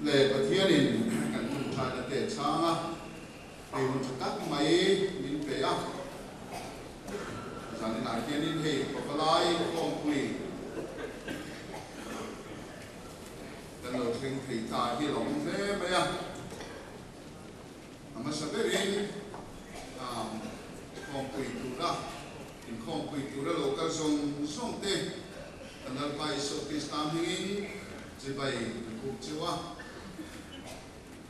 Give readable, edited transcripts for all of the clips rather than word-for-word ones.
Le Pathianin kan ṭawngṭaina te a chhang a, hei hun ṭha tak mai min pe a. Zaninah hianin hei pavalai khawmpui kan lo thleng thei ta hi a lo awm hle mai a. A hmasa berin khawmpui tura inkhawmpui tura lo kal zawng zawng te kan Lalpa Isua Krista hmingin chibai an buk cheu a.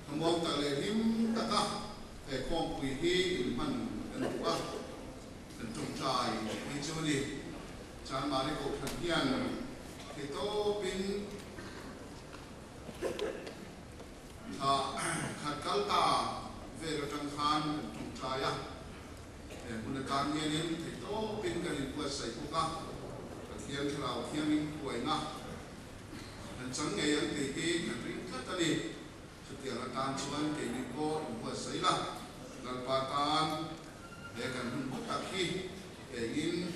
Thlamuang tak leh hlim taka he khawmpui hi inhman kan duh a, kan tawngtai hi chu a ni. Chanmari Kohhran hian theihtawpin Thla khat kal ta vel atang khan kan tawngtai a, he hmun atan hianin theihtawpin kan inbuatsaih bawk a, Pathian Thlarau Thiangin phuaina kan chang ngei ang tih hi kan ring tlat a ni. Chutiang atan chuan keini pawh inbuatsaih la, Lalpa tan he kan hun hlu tak hi engin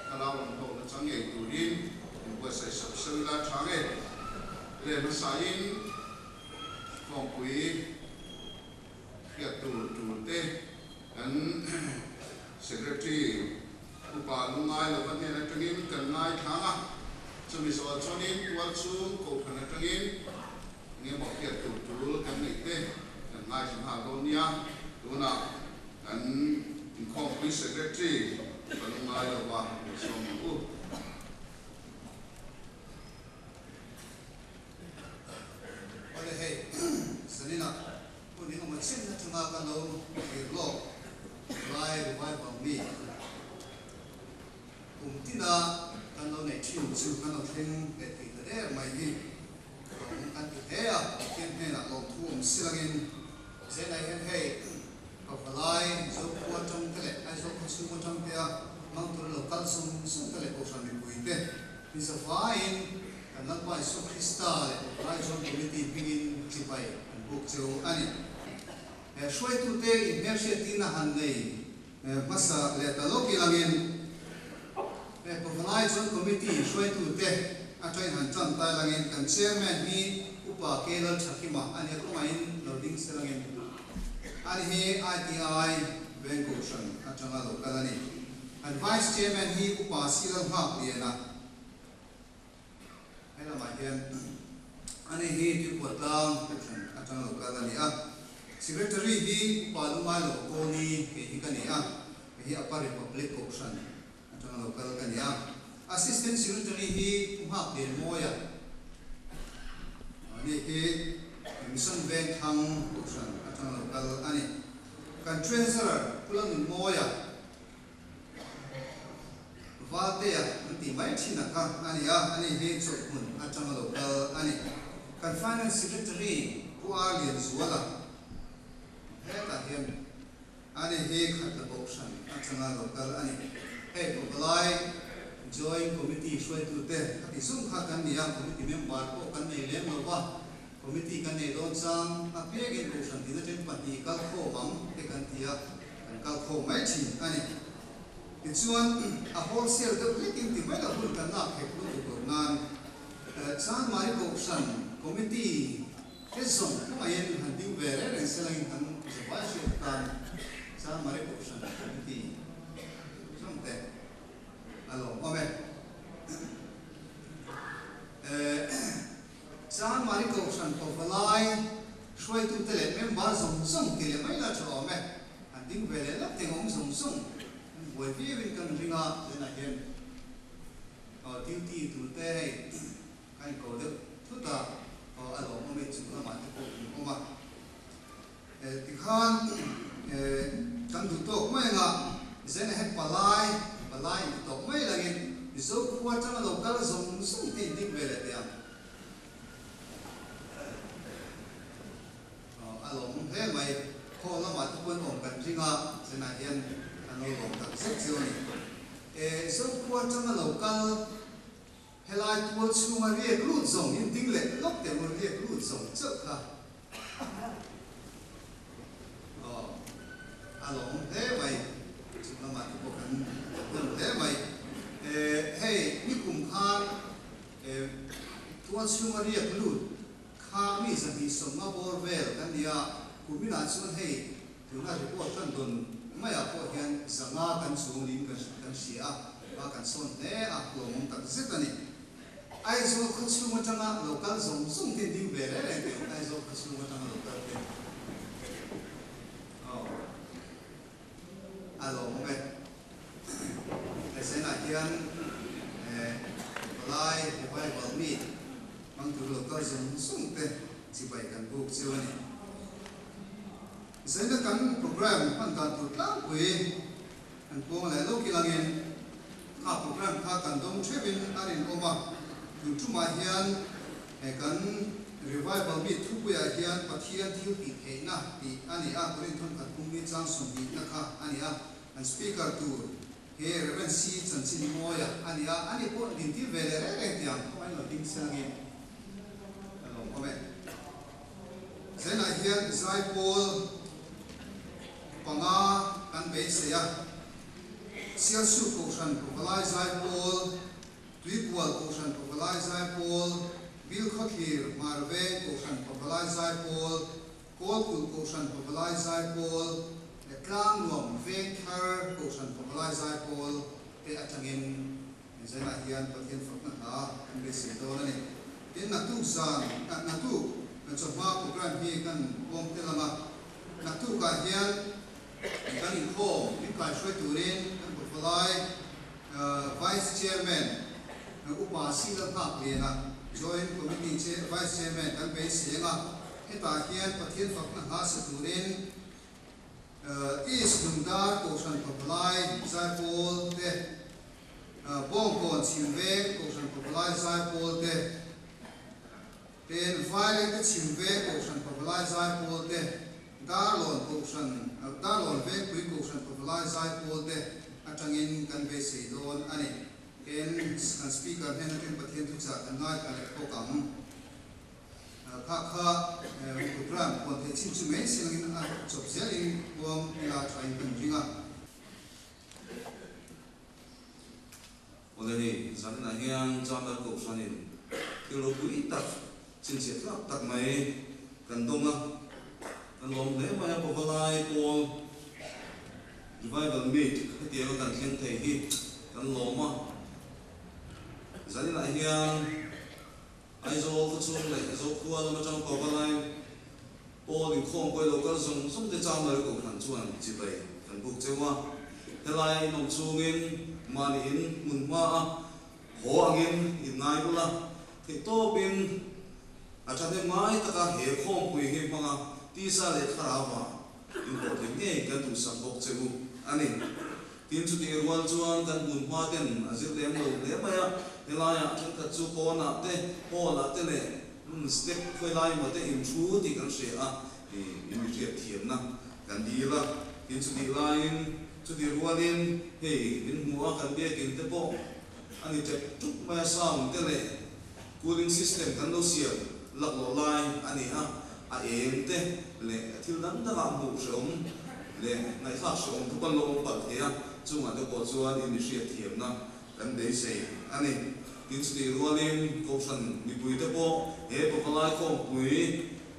Thlarau rawn hlawhna chang ngei turin inbuatsaih sauh sauh ila tha nge? Le hmasain khawmpui hriat tur tur te kan Secretary upa lungai lova hnen atangin kan ngaithlang a, chumi zawh chuanin tual chhung kohhran atangin engemaw hriat tur tul kan neih te kan ngaithla nghal dawn nia. Tunah kan inkhawmpui Secretary upa lungai lova sawm ang u. Awle hei, zaninah hun engemaw chen atanga kan lo thlir lawk lai revival mi kum tina kan lo neih thin chu kan lo thleng leh thei ta der mai hi lawm kan ti hle a, Pathian hnenah lawmthu awm silangin zenah hian hei Pavalai Zokhua atang te leh Aizawl khawchhung atang te a hmang tura lo kal zawng zawng te leh Kohhran mipui te Mi zavaiin kan Lalpa Isua Krista leh Pavalai Joint Committee hmingin chibai an buk cheu a ni. He hruaitute inhmelhriattirna han nei hmasa leh ta lawk ilangin he Pavalai Joint Committee hruaitute atangin han tan ta ilangin kan Chairman hi Upa K. Lalthakima a nia kawngaihin lo ding selangin ani hi ITI Veng Kohhran atanga lo kal a ni. Kan Vice Chairman hi Upa Silal Nghakliana he lamah hian ani hi Tuipuatlang Kohhran atang lo kal a ni a. Secretary hi Upa Lungailo Kawni kei hi ka ni a, kei hi Upper Republic Kohhran atang lo kal ka ni a. Assistant Secretary hi Pu Nghaklianmawia ani hi Mission Vengthlang Kohhran atang lo kal a ni. Kan Treasurer Pu Lalnunmawia Valtea an tih mai thin a kha a ni a, ani hi chawlhhmun atanga lo kal a ni. Kan Finance Secretary Pu A Lianzuala hetah hian ani hi Khatla Kohhran atanga lo kal a ni. Hei Pavalai Joint Committee hruaitute a ti zung kha kan ni a, Committee member pawh kan nei lem lo va, Committee kan nei dawn chang a piangin Kohhran tina ṭen pahnih kal khawm ang te kan ti a, kan kal khawm mai ṭhin a ni. Tichuan, a wholesale deuh hlekin ti mai lo hun kan lak hek lutuk loh nan Chanmari Kohhran Committee te zawng khawngaihin han ding ve reng reng selangin kan zavai hriat atan Chanmari Kohhran Committee zawng te a lawmawm e. Chanmari Kohhran Pavalai hruaitute leh member zawng zawng ti leh mai la tha awm e. An ding ve leh lawk teng awm zawng zawng an buai viauin kan ring a, tunah hian duty tur te hei ka inko deuh thut a, a lawmawm e chung lamah te pawh in awm a. Tikhan kan duh tawk mai anga Zena hian palai, palai in ti tawk mai langin Mizo khua atanga lo kal zawng zawng te in ding ve leh teh ang. A lawmawm hle mai. Khaw lamah te pawhin awm kan ring a, Zena hian an lo lawm tak zet zeuh a ni. Zo khua atanga lo kal Helai tual chhunga riak lut zawng in ding leh lawk teh maw riak lut zawng chauh kha aw a lawmawm hle mai chung lamah te pawh kan hnem hle mai eh hei nikum khan eh tual chhunga riak lut kha mi 200. 150 bawr vel kan ni a, kuminah chuan hei tuna report kan dawn maiah pawh hian 500 kan chuang lim kan hria a, hma kan sawn hle a, hlawmawm tak zet a ni. Aizawl khawchhung atanga lo kal zawng zawng te ding ve reng reng teh Aizawl khawchhung atanga lo kal te. Aw a lawmawm e. He zenah hian palai revival meet hmang tur lo kal zawng zawng te chibai kan buk cheu a ni. Zena kan program hman dan tur tlangpui An pawng leh lawk ilangin kha program kha kan dawng theuhin a rinawm a, tun tumah hian he kan Revival meet thupuiah hian Pathian thil tih theihna tih a ni a, Korinth thawnkhat pumli chang 20 na kha a ni a, an speaker tur he Rev. C Chanchin Mawia a ni a, ani pawh dintir ve leh reng reng tiang pawh a inlo ding selangin ka lawm awm e. Zenah hian Zaipawl panga kan beisei a, Sialsuk Kohhran Pavalai Zaipawl, Tuikual Kohhran Pavalai Zaipawl, Bilkhawthlir Hmarveng Kohhran Pavalai Zaipawl, Kawlkulh Kohhran Pavalai Zaipawl leh Tlangnuam Vengthar Kohhran Pavalai Zaipawl te atangin Zenah hian Pathian fakna hla kan beisei dawn a ni. Tin, naktuk zan, naktuk chawhma program hi kan pawm tel ang a. Naktukah hian kan inkhawm min kaihruai turin kan Bawtvalai Vice Chairman Upa Sila Nghakliana, Joint Committee Vice Chairman kan beisei ang a. Hetah hian Pathian fakna hla sa turin East Lungdar Kohhran Pavalai Zaipawl te, Bawngkawn Chhimveng Kohhran Pavalai Zaipawl te, Pen Vailengte Chhimveng Kohhran Pavalai Zaipawl te, Darlawn Kohhran, Darlawn Vengpui Kohhran Pavalai Zaipawl te atangin kan beisei dawn a ni. Ken kan Speaker hnen atangin Pathian thuchah kan ngaithla leh bawk ang. Kha kha program puan theih chin chu mai silangin a chawp zelin puang ila thain kan ring a. Awle hei, zaninah hian Chamber Kohhranin thil ropui tak, chhinchhiah tlak tak mai kan dawng a, kan lawm hle mai a, Pavalai pawl Revival Meet hetianga kan thleng thei hi kan lawm a, zaninah hian Aizawl khawchhung leh Zokhua lam atang Pavalai pawl inkhawm kawi lo kal zawng zawng te Chamlai Kohhran chuan chibai kan buk cheu a. Helai in awm chungin mahni in hmun hma a haw angin in ngai ula, theihtawpin a thahnem ngai taka he khawmpui hi hmanga tisa leh thlarauva in haw thei ngei kan duhsak bawk che u a ni. Tin, chutih rual chuan kan hmun hma ten a zir lem lo hle mai a, helaiah thenkhat chu pawnah te, hall-ah te leh step khawi lai emaw te in thu tih kan hria a, in mi hriat thiamna kan dil a. Tin, chutih laiin, chutih rualin hei min hmu a, kan biakin te pawh a ni tep tuk mai a, sound te leh cooling system kan lo siam laklawh lai a ni a, a eng te leh thil dang dangah hmuh hrehawm leh ngaihthlak hrehawm thu kan lo awm palh thei a, chungah te pawh chuan in mihriat thiamna kan beisei a ni. Tin, chutih rualin Kohhran mipui te pawh he Pavalai khawmpui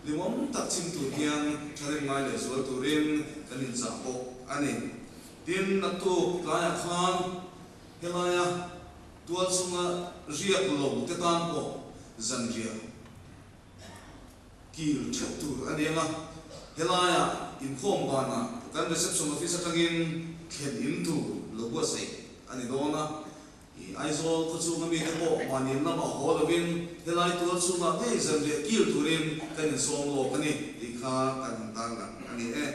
hlimawm tak chhim tur hian thahnem ngai leh zual turin kan inchah bawk a ni. Tin, naktuk tlaiah khan helaia tual chhunga riak lo te tan pawh zanriah Kil theuh tur a nia nga, helaiah inkhawm banah kan reception office atangin thlen in tur lo buatsaih a ni dawn a. I Aizawl khawchhunga mite pawh mahni lamah haw lovin helai tual chhungah ngei zanriah kil turin kan insawm lawk a ni tih kha kan han tarlang a ni e.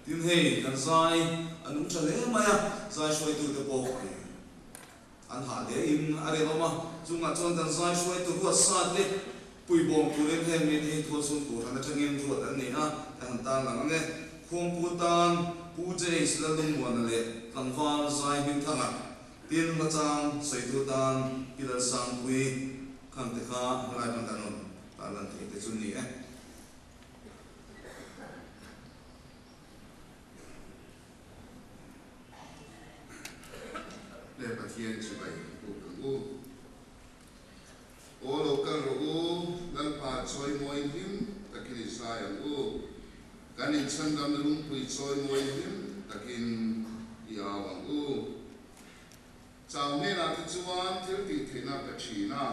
Tin hei kan zai a nung tha hle mai a, zai hruaitute pawh An hah hle in a rinawm a, chungah chuan kan zai hruaitu ruat sa te puibawm turin heng mite hi tualchhung Kohhran atangin ruat an ni a, kan han tan lang ang e. Khuangpu tan Pu James Laldungmuana leh tlangval Zai Hmingthanga, tin hmachang sawitu tan Pi Lalsangpui Khangte kha helai hman kan rawn tarlan thei te chu ni e. Le Pathian chibai buk ang u. Aw lo kal rawh u, Lalpa chawi mawi in hlim takin i zai ang u. Kan inchhandamna lungpui chawimawi hlim takin i au ang u. Chau hnenah te chuan thil tih theihna a pe thin a,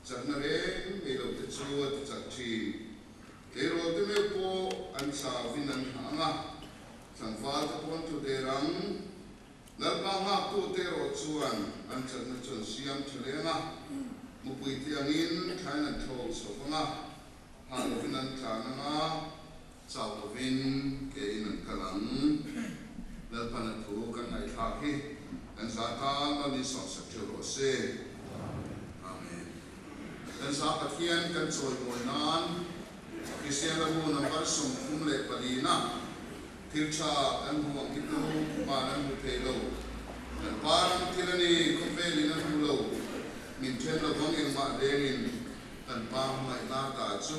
chakna reng nei lo te chu a ti chak thin. Tleirawl te meuh pawh an chauvin an hah ang a, tlangval te pawh an tlu der ang. Lalpa nghaktute erawh chuan an chakna chu an siam tha leng a, mupui te angin thlain an thlawk chho vang a, hah lovin an tlan ang a, chau lovin kein an kal ang. Lalpan a thu kan ngaihthlak hi kan za tan lo ni sawmsak theuh rawh se. Amen. Kan za Pathian kan chawimawi nan Kristian Lahu number 34 na thil tha kan hmu ang hi tu man an hmu thei lo. Kan pa ram thil a ni, khawvelin an hmu lo. Min then lovang engmah rengin kan pa hmangaihna ta chu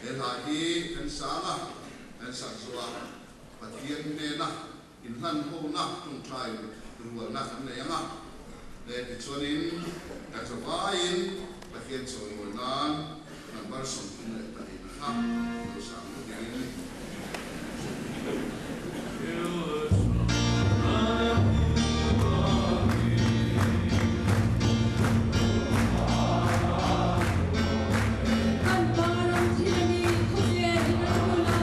he hla hi kan sang a, kan sak zawh a, Pathian hnena inhlanhona tawngtai rualna kan nei ang a. Le tichuanin ka tlawvaiin Pathian chawimawi nan number 34 na kha lo sang lut dingin. Kan pa ram thil a ni, khawvel in an hmu lo.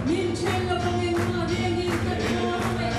Min then lovang engmah rengin kan pa hmangaih.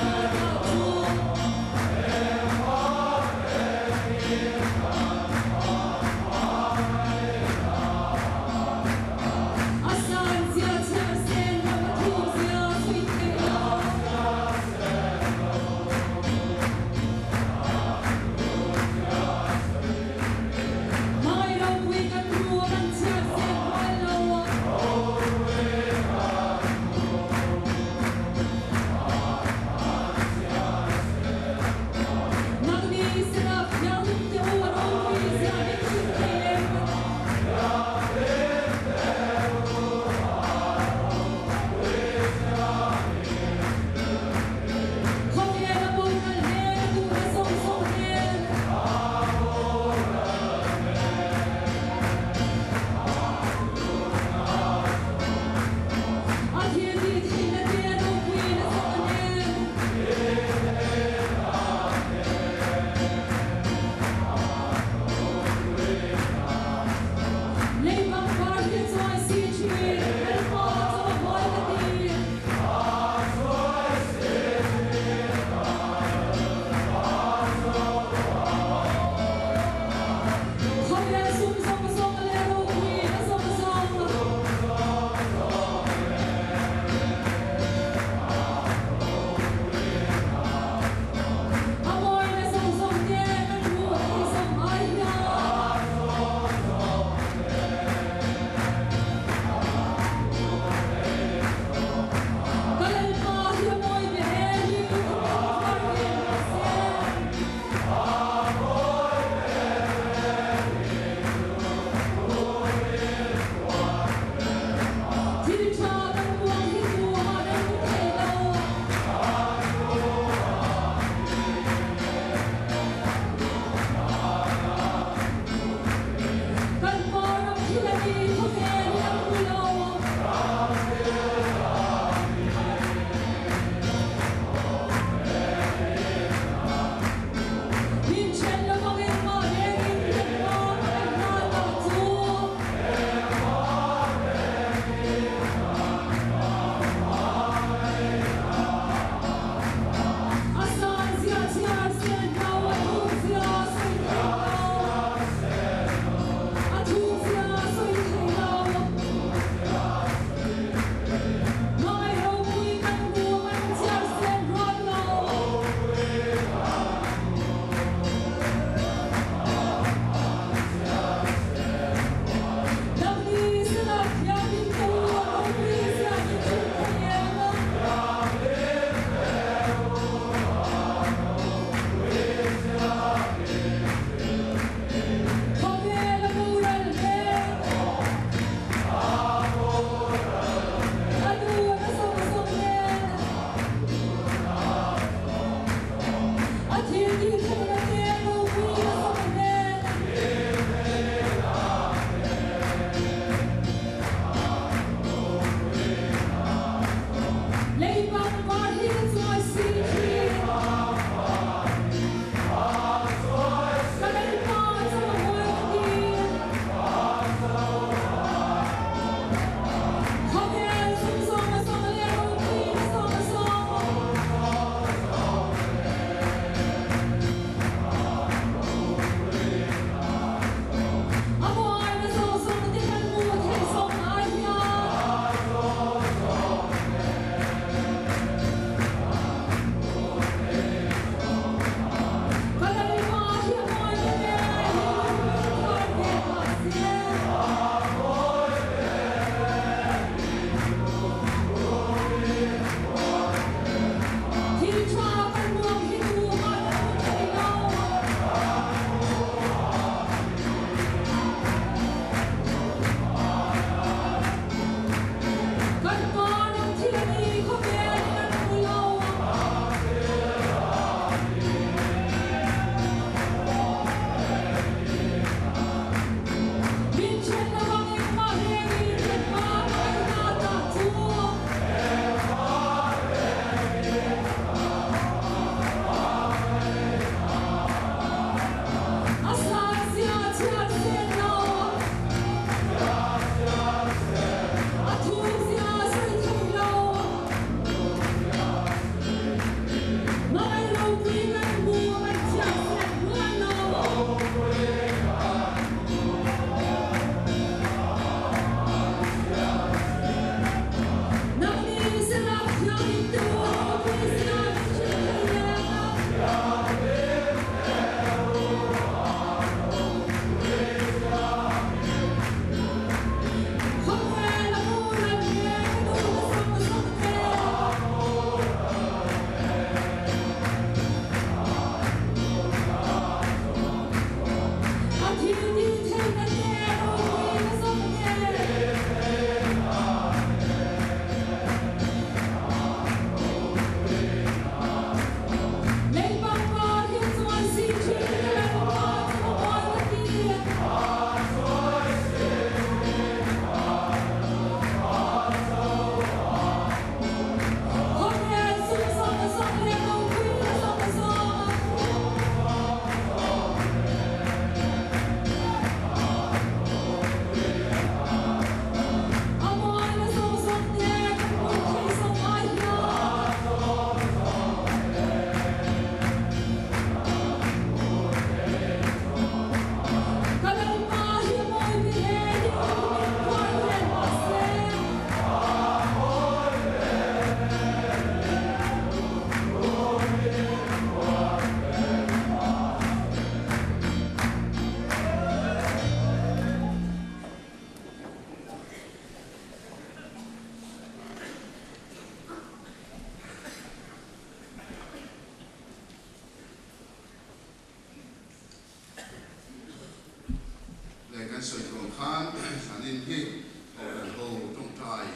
Leh kan sawi tawh ang khan Thanin hi Kohhran ho tawngtai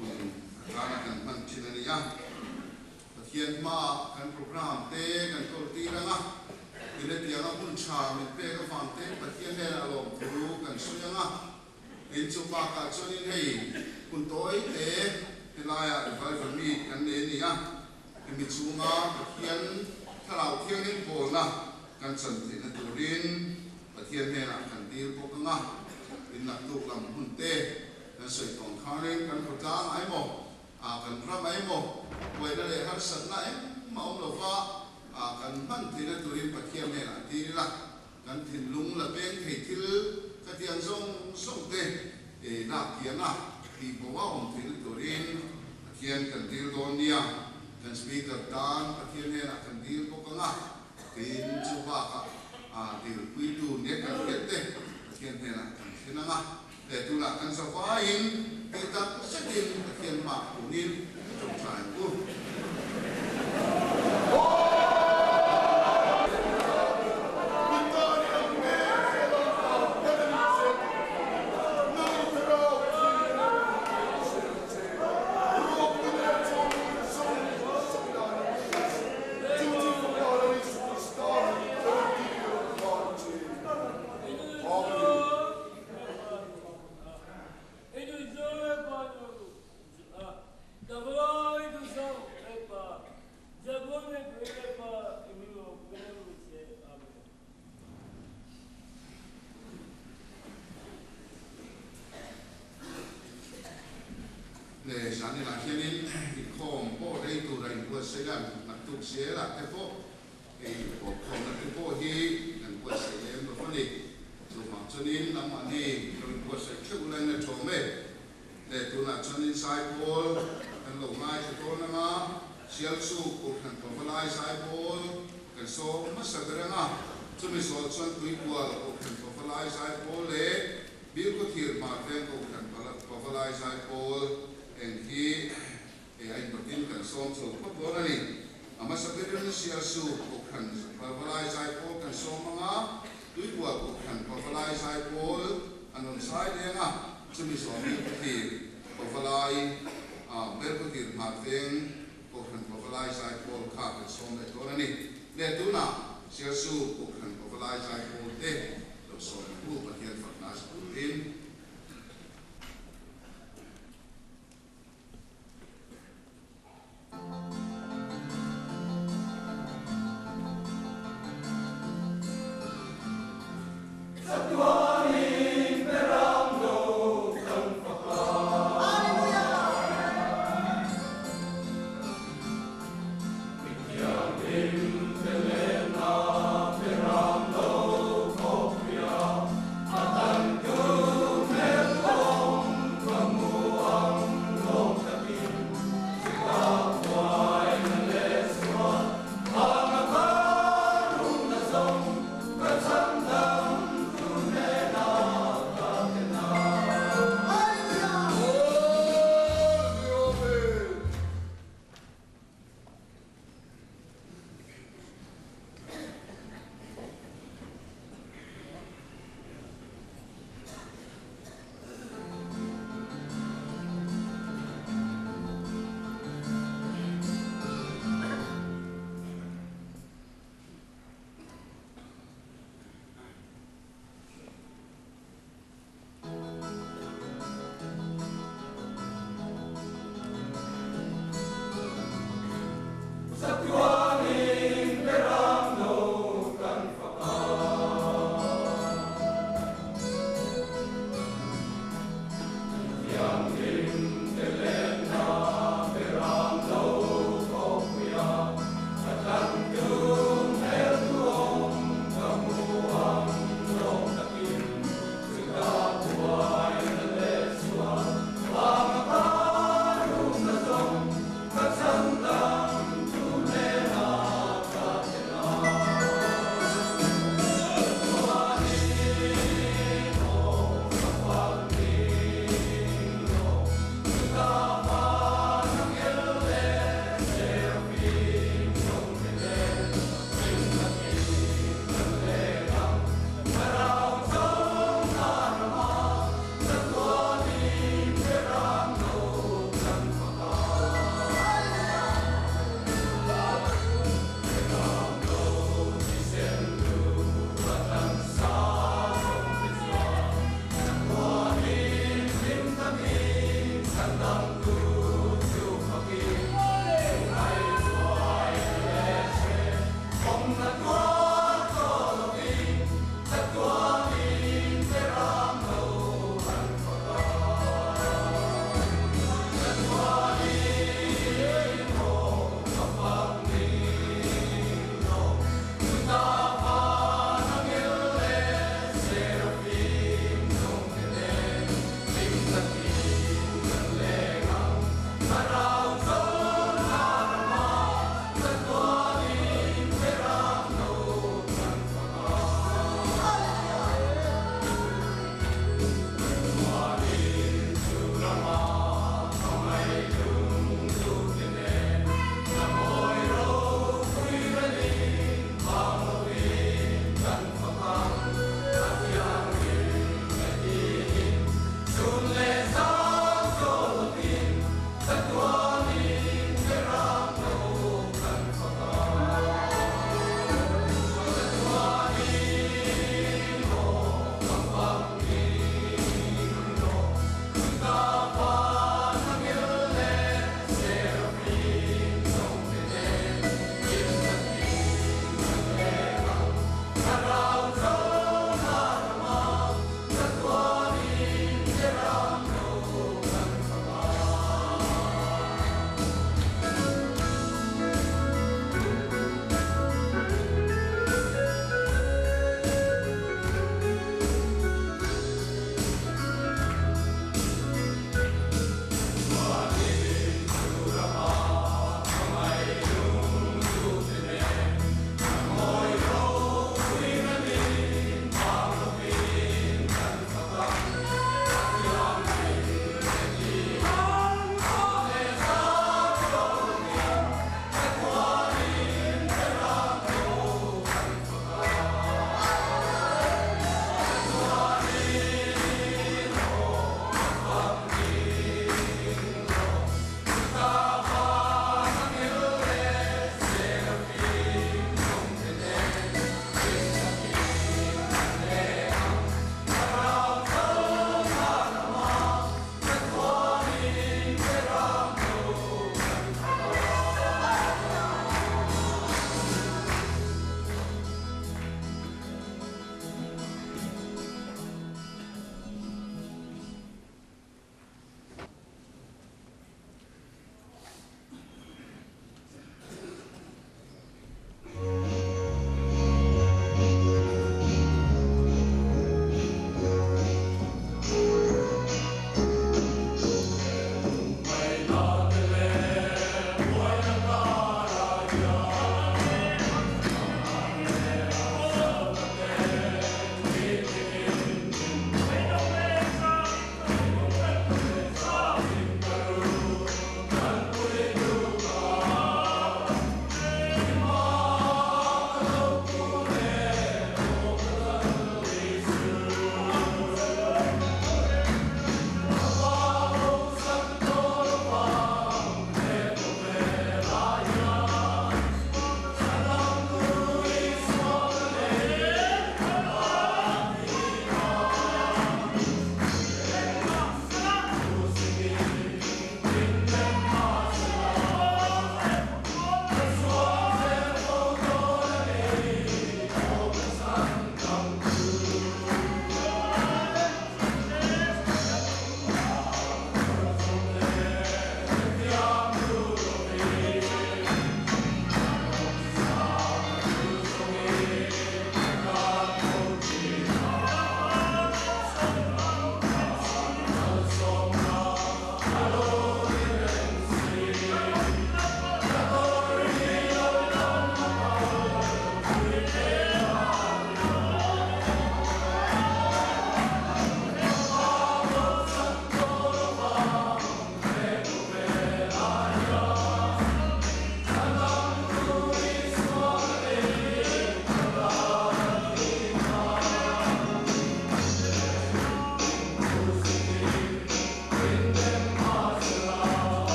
hun atana kan hman thin a ni a. Pathian hmaah kan program te kan kawl tir ang a, Tinetianga hun tha min pek avang te Pathian hnenah lawmthu kan sawi ang a. In chu bakah chuanin hei hun tawi te helaiah revival meet kan nei a ni a. Hemi chhunga Pathian Thlarau Thianghlim pawlna kan chan theihna turin Pathian hnenah kan dil bawk ang a, innaktuk lam hun te kan sawi tawn kharin kan khawtlang a emaw, kan ram a emaw, buaina leh harsatna engmah awm lova kan hman theihna turin Pathian hnenah dil ila, kan thinlung la peng thei thil khatiang zawng zawng te lak kianga tihbo a awm theihna turin Pathian kan dil dawn nia, kan Speaker tan Pathian hnenah kan dil bawk ang a, tin chu bakah dilpuitu nia kan hriat te Pathian hnenah kan thlen ang a, leh tunah kan zavaiin tih tak zetin Pathian hmaah tunin tawngtai ang u. zelah te pawh hei inpawhkhawmna te pawh hi kan buatsaih lem lo a ni. Chuvang chuanin nangmahni lo inbuatsaih theuh lain a thawm e. Le tunah chuanin Saipawl kan lo ngaithla dawn ang a, Sialsuk Kohhran Pavalai Saipawl kan sawm hmasa ber ang a, chumi zawh chuan Tuikual Kohhran Pavalai Saipawl leh Bilkhawthir Hmarveng Kohhran Pavalai Saipawl eng hi he a inpawtin kan sawm chho phawt dawn a ni. A hmasa berin Sialsuk Kohhran Pavalai Saipawl kan sawm ang a, Tuikual Kohhran Pavalai Saipawl an rawn sai leng a, Chumi zawh Bilkhawthir Pavalai ah Belkhawthir Hmarveng Kohhran Pavalai Zaipawl kha kan sawm leh dawn a ni. Leh tunah Sialsuk Kohhran Pavalai Zaipawl te lo sawm ang u Pathian fakna a sa turin.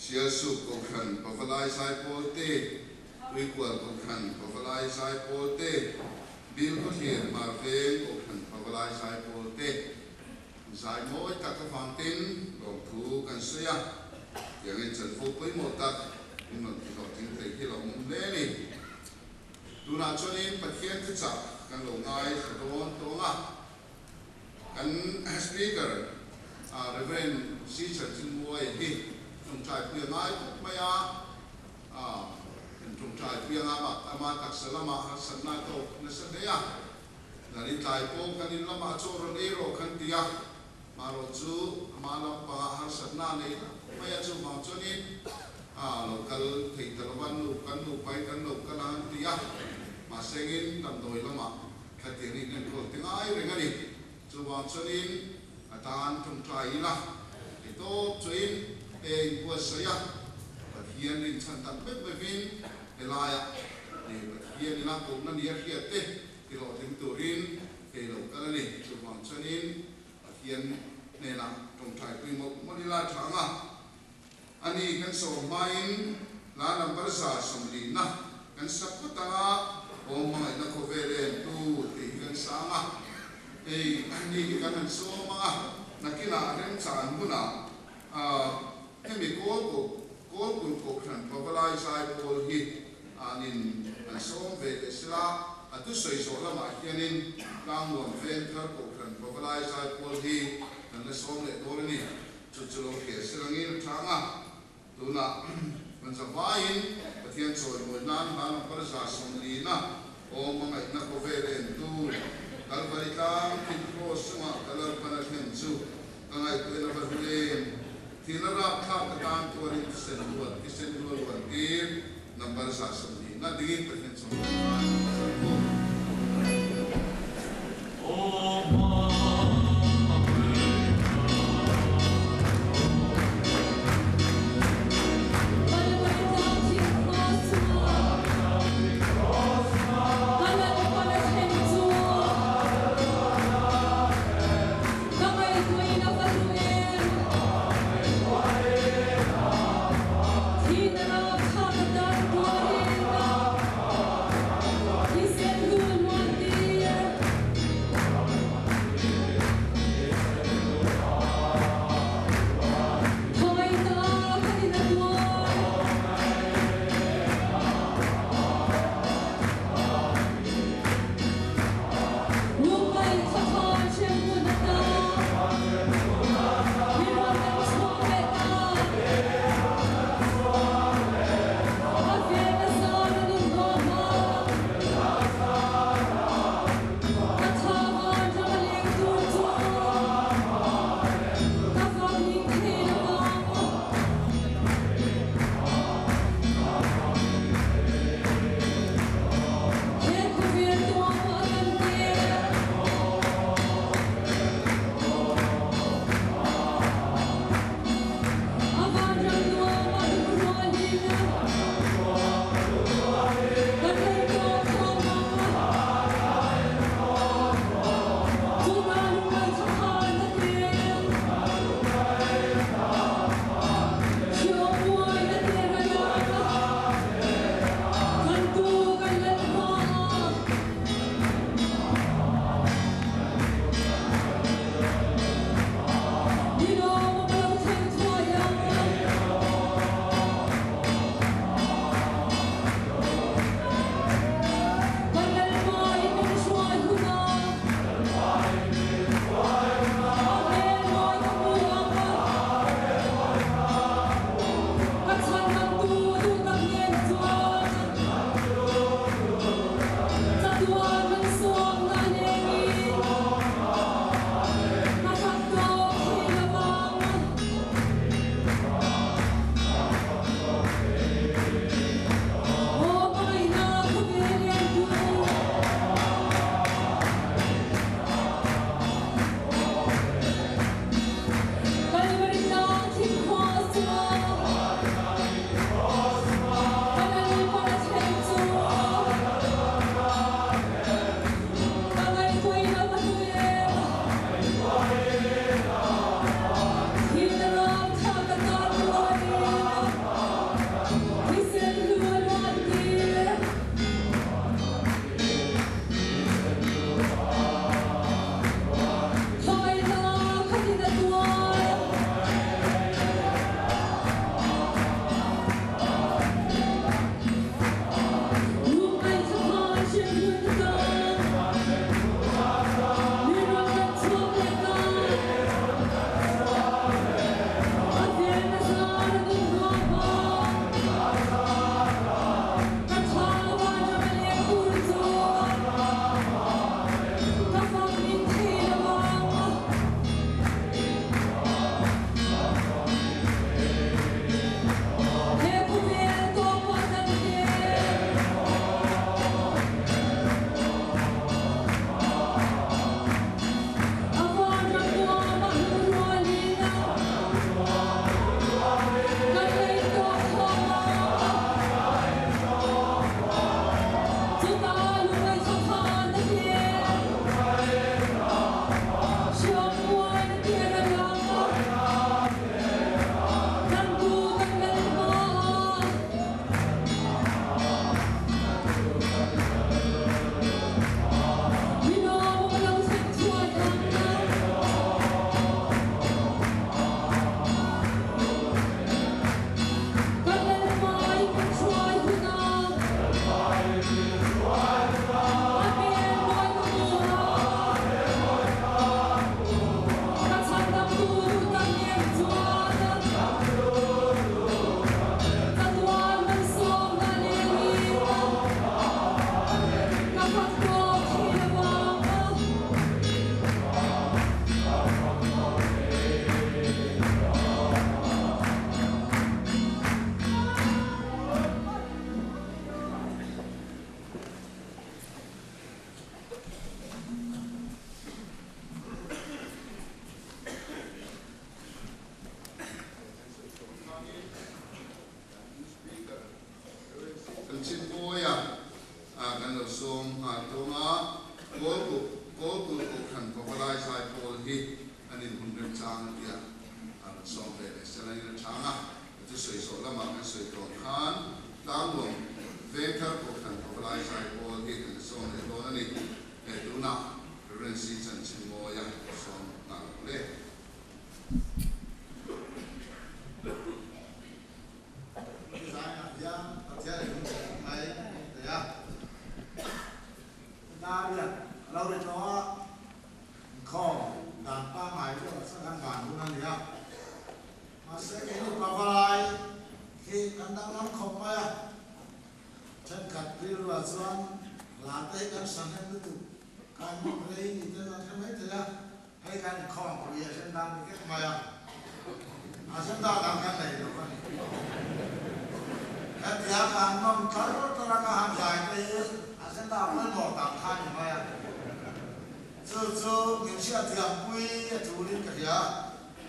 Sialsuk Kohhran Pavalai Zaipawl te, Tuikual Kohhran Pavalai Zaipawl te, Bilkhawthlir Hmarveng Kohhran Pavalai Zaipawl te zai mawi tak avangin lawmthu kan sawi a, tiangin chanvo pawimawh tak min rawn tihlawhtling thei hi lawmawm hle a ni. Tunah chuanin Pathian thuchah kan lo ngaithla dawn tawng a, kan Speaker Rev. C. Churchinmuai hi tawngtai pui a ngai khawp mai a, kan tawngtai pui anga ama taksa lamah harsatna a tawk nasa hle a, Nari tlai pawh kan in lamah chaw rawn ei rawh kan ti a, marawh chu ama lampangah harsatna a nei hlauh mai a, chuvang chuanin a lo kal thei ta lova, nu kan nupain kan lo kal ang an ti a, mahsengin damdawi lamah khatiang in enkawl ti ngai reng a ni, chuvang chuanin a tan tawngtai ila ti tawp chuin he inbuatsaih a, Pathian rinchhan tak meuh meuhin helaiah Pathian ina kohna ni a hriat te Ti hlawhtling turin kei lo kal a ni. Chuvang chuanin Pathian hnenah tawngtai pui mawlh mawlh ila a tha ang a. Ani kan sawm hmain Hla number 140 kan sa phawt anga Aw hmangaihna khawvel em tu tih hi kan sa ang a. Hei ni hi kan han sawm ang a, nakinah remchan hunah hemi kawl koh Kawlkulh Kohhran Pavalai zai pawl hi anin an sawm ve leh sela, a thusawi zawh lamah hianin Tlangnuam Vengthar Kohhran Pavalai zai pawl hi kan la sawm leh dawn a ni. Chu chu lo hria silangin a chang a, tunah kan zavaiin Pathian chawimawi nan hla number 140 aw hmangaihna khawvel entu Kalvari tlang thil cross chungah ka Lalpan a thlen chu ka ngaihtuahna va hlu em? Thihna rapthlak ka tan tuarin thisen luan thisen luan luan tir number 140 dingin Pathian chawimawi nan ka sa bawk. Chanchinmawia kan lo sawm nghal dawn a, Kawlkulh Kawlkulh Kohhran Pavalai Zaipawl hi an inhmun remchang a tia a rawn sawm ve leh sela in a chhang a, a thusawi zawh lamah kan sawi tawh khan Tlangnuam Vengthar Kohhran Pavalai Zaipawl hi kan la sawm leh dawn a ni. He tunah Rev. C. Chanchinmawia sawm nghal ang le. Zaiah hian Pathian in hun thei mai an thei a. Dar hian a lo ri tawh a, inkhawm dan pangngai rual chuan kan van hun a ni a. Mahse keini pavalai hi kan danglam khawp mai a, thenkhat rilruah chuan hla te hi kan sahnem lutuk, kan rei ni ten an hre mai thei a. Hei kan inkhawmpui agenda ni vek mai a, agenda dang kan nei lo a ni. Hetia kan nawm tar tar a ka han zai te hi agenda pawimawh tak kha ni mai a. Chu chu min hriatthiampui a tulin ka hria.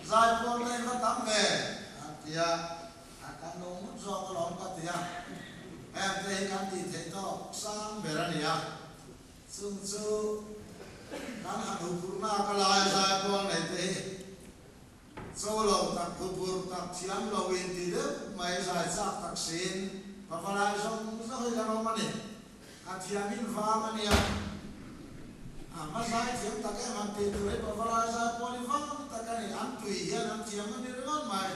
Zai pawl te hi va tam ve an ti a, a kan lo ngut zawk alawm ka ti a. Heng te hi kan tih theih tawk sang ber a ni a. Chung chu kan han huphurhna ka lai zai kual nei te hi cho lo tak huphurh tak thiam lo in ti deuh mai zai chak tak siin pavalai zawng zawng hi kan awm a ni. A thiam in vang a nia. A hma zai thiam tak em han tih tur hi pavalai zai kual hi vang tak a ni. An tui hian an thiam a ni ringawt mai.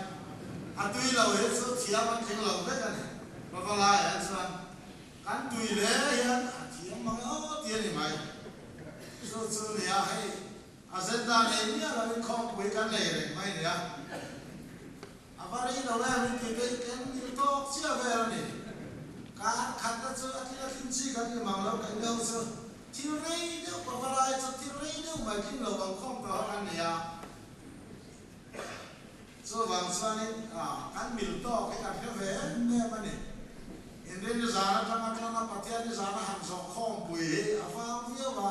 A tui lo hi chu thiam an tling lo vek a ni. Pavalai ah chuan Kan tui hle hian a thiam mang e aw ti a ni mai. Chu chu nia hei agenda nei miah lovin khawmpui kan nei reng mai nia. A va rei lo em in tih te hi ken mil tawk chiah vel a ni. Kar khat te chu a thil a thlin chi kan ni mang lo kei deuh chu thil rei deuh pava lai chu thil rei deuh mai tling lo ang khawm tawh a kan ni a. Chuvang chuanin kan mil tawk hi kan hre ve em em a ni. Inrinni zan atanga thlanga Pathianni zana han zawh khawmpui hi a vang viau a,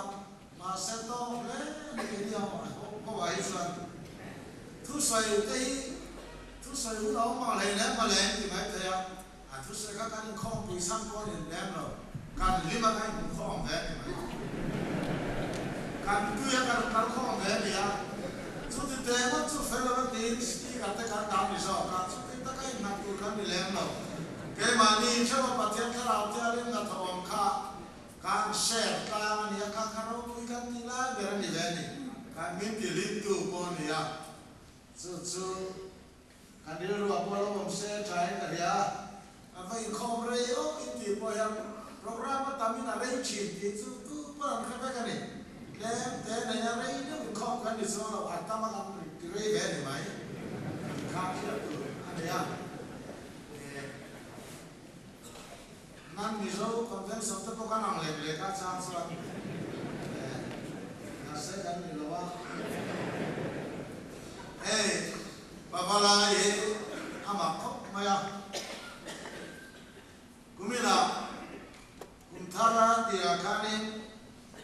mahse tawk hle a ni kei ni ho ah hi chuan thusawi te hi thusawi hun a awm ang hlei lem a leng ti mai thei a, a thusawi kha kan inkhawmpui chhan pawh a ni lem lo, kan hlim a kan inhmukhawm ve a ni mai. Kan tui a kan kal khawm ve a ni a, chuti teh ngawt chu fel lo a tiin speaker te kan dah ni zawk a, chuti taka innghat tur kan ni lem lo. Keimahni theuha Pathian thlarau tialin hnathawh awm kha kan share tlang a ni a, kha kha ropui kan tih lai ber a ni ve a ni. Kan min ti hlimtu pawh a ni a, chu chu kan rilruah pawh lo awm se thain ka hria a, a va inkhawm rei awk in tih pawh hian programme a tamin a rei thin tih chu tu pawh an hre vek a ni. Tlem te nei a rei deuh inkhawm kan ni chuang lo, a tam a kan ti rei ve a ni mai tih kha hriat tur a ni a. Nan Mizo Convention te pawh kan ang lek lek a chang chuan nurse kan ni lo a. Hei Pavalai hi a mak khawp mai a. Kuminah kum thar a tirah khanin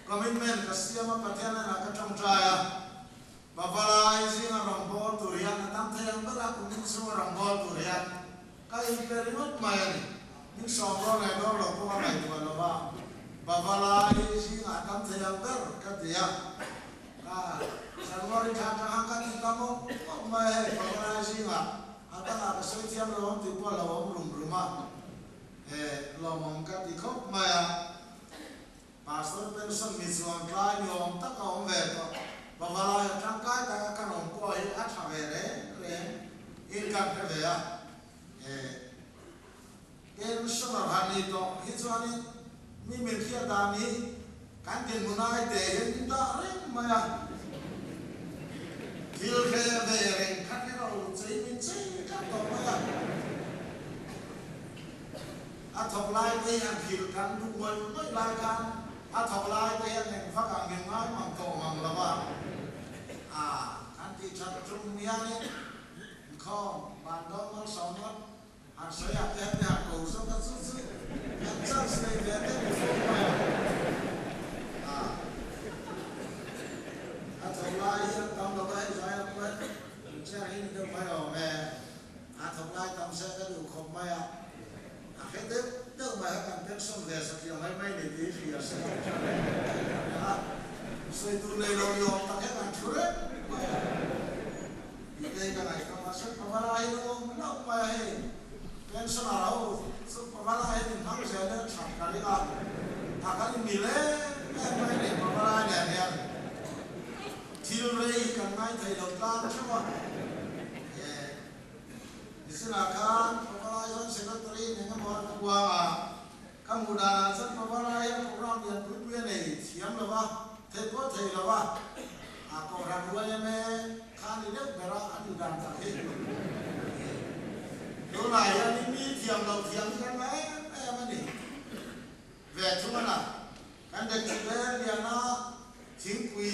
commitment ka siam a Pathian hnenah ka tawngtai a. Pavalai zinga rawngbâwl tur hian a tam thei ang ber a, kum in chhunga rawngbâwl tur hian ka inpe ringawt mai a ni. Min sawm rawn leh dawr lo pawh a ngaihtuah lo va, Pavalai zinga a tam thei ang ber ka ti a, ka January thla atang khan ka ti ta mawp mawp mai a, hei Pavalai zingah a dangah ka sawi thiam lo awm tih pawh a lo awm rum rum a, he lawmawm ka ti khawp mai a. Pastor pension mi chuan tlai ni awm tak a awm ve tawh. Pavalai a tangkai tak a kan awm pawh hi a tha ve reng reng in kan hre ve a. He pensioner han ni tawh hi chuanin mi min hriat dan hi kan dinhmun ai te hian min dah reng mai a. Thil hre ve reng kha kher a lut chei min chei tlat tawh mai a. A thawk lai te hian thil kan duh mawih mawih lai khan a thawk lai te hian eng vak ang min ngai mang tawh mang lo a, a kan tih that tum hianin inkhawm van dawn malsawm ngawt han sawi ah te hian mi han ko zawk a chu chu kan chance nei ve te ni fo mai a, a a thawk lai hian tam lo a hei zai a pawh in chair hi ni deuh mai awm e. A thawk lai tam se ka duh khawp mai a, a hre deuh deuh mai a kan pe. ve satliah mai mai ni tih hria se ka hre a, sawi tur nei lo ni awm tak hian an thu reng mai a. Tih te ka ngaihtuah mahse Pavala hi lo awm hlauh mai a hei, pensioner ho chu Pavala hian in hmang zel in a that ka ring a, a kan in mil em em mai a ni Pavala nen hian thil rei hi kan ngai thei lo tlang theuh a. Nisinah khan Pavalai chuan Secretary in eng emaw a puang a, ka hmuh danah chuan Pavalai hian program lian pui pui a nei thiam lo va, theih pawh thei lo va, a kohhran YMA kha a ni deuh ber a, a ni dan tak hi. Tunah hian i mi thiam loh thiam hi kan la em em a ni ve thung a na. Kan dekchi vel liana thingpui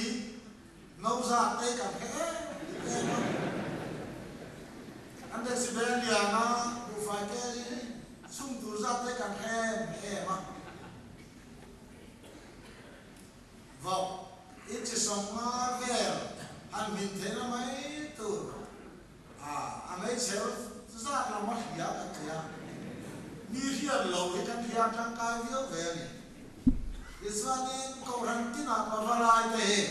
No zat te kan hre em em a, kan decibel lian a, buhfai kg chhung tur zat te kan hre em em a. Vawk inchi 50 vel han hmin theihna mai tur a, a meichher zat lam a hria kan ti a, mi hriat lo hi kan hria tangkai viau ve a ni. Tichuanin Kohhran tinah pavalai te hi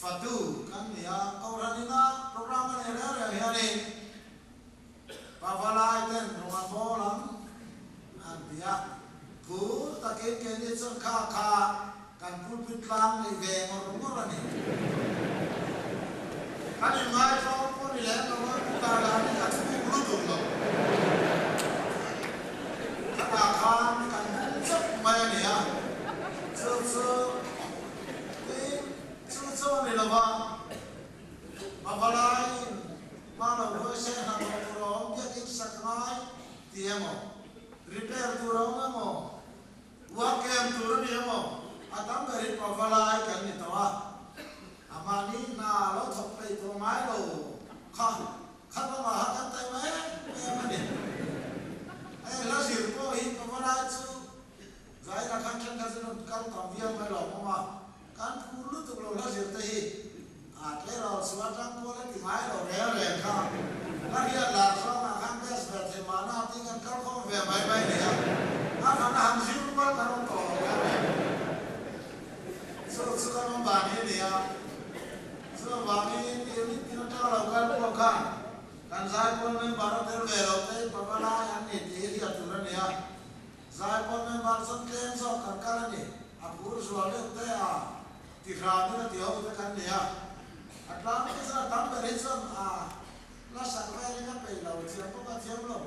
fatu kan ni a, Kohhran ina program a nei reng reng hianin pavalai ten rawng an bawl ang an ti a, phur takin keini chuan kha kha kan pulpit tlang nei ve ngawr ngawr a ni. Kan inngaihtlawm pawh ni lem lo a, putar lah hi a thuk lutuk lo. Khatah khan kan bum chauh mai a ni a, chu chu tin chu chu a ni lo va, a valaiin hma lo huai se hnathawh tur a awm biakin sak ngai ti emaw, repair tur a awm emaw, Uak em tur a ni emaw? A tam ber hi pavalai kan ni tawh a, a mahni hna lo thawk peih tawh ngai lo kha khat lamah kha kan taima em em a ni. Hei hla zir pawh hi pavalai chu zaina khan thenkhat chu rawn kal tam viau mai lo awm a, kan phur lutuk lo hla zir te hi a tleirawl chu atang pawl a ti ngai lo reng reng kha ka hriat lar zawngah khan best ve thei mahna tih kan kal khawm ve mai mai nia a hran a han zir rual kan awm tawh lo reng reng chu chu kan awm dan hi nia chuvangin unit tin atanga lo kal pawh khan kan zaipawl member a tel ve lo te pavalai an ni tih hi hriat tur a nia. Zaipawl member chuan tlem zawk kan kal a ni, a phur zual deuh te a ti hramin a ti ho te kan ni a, a tlang te chuan a tam ber hi chuan a la sak velin a peih lo, thiam pawh ka thiam lo,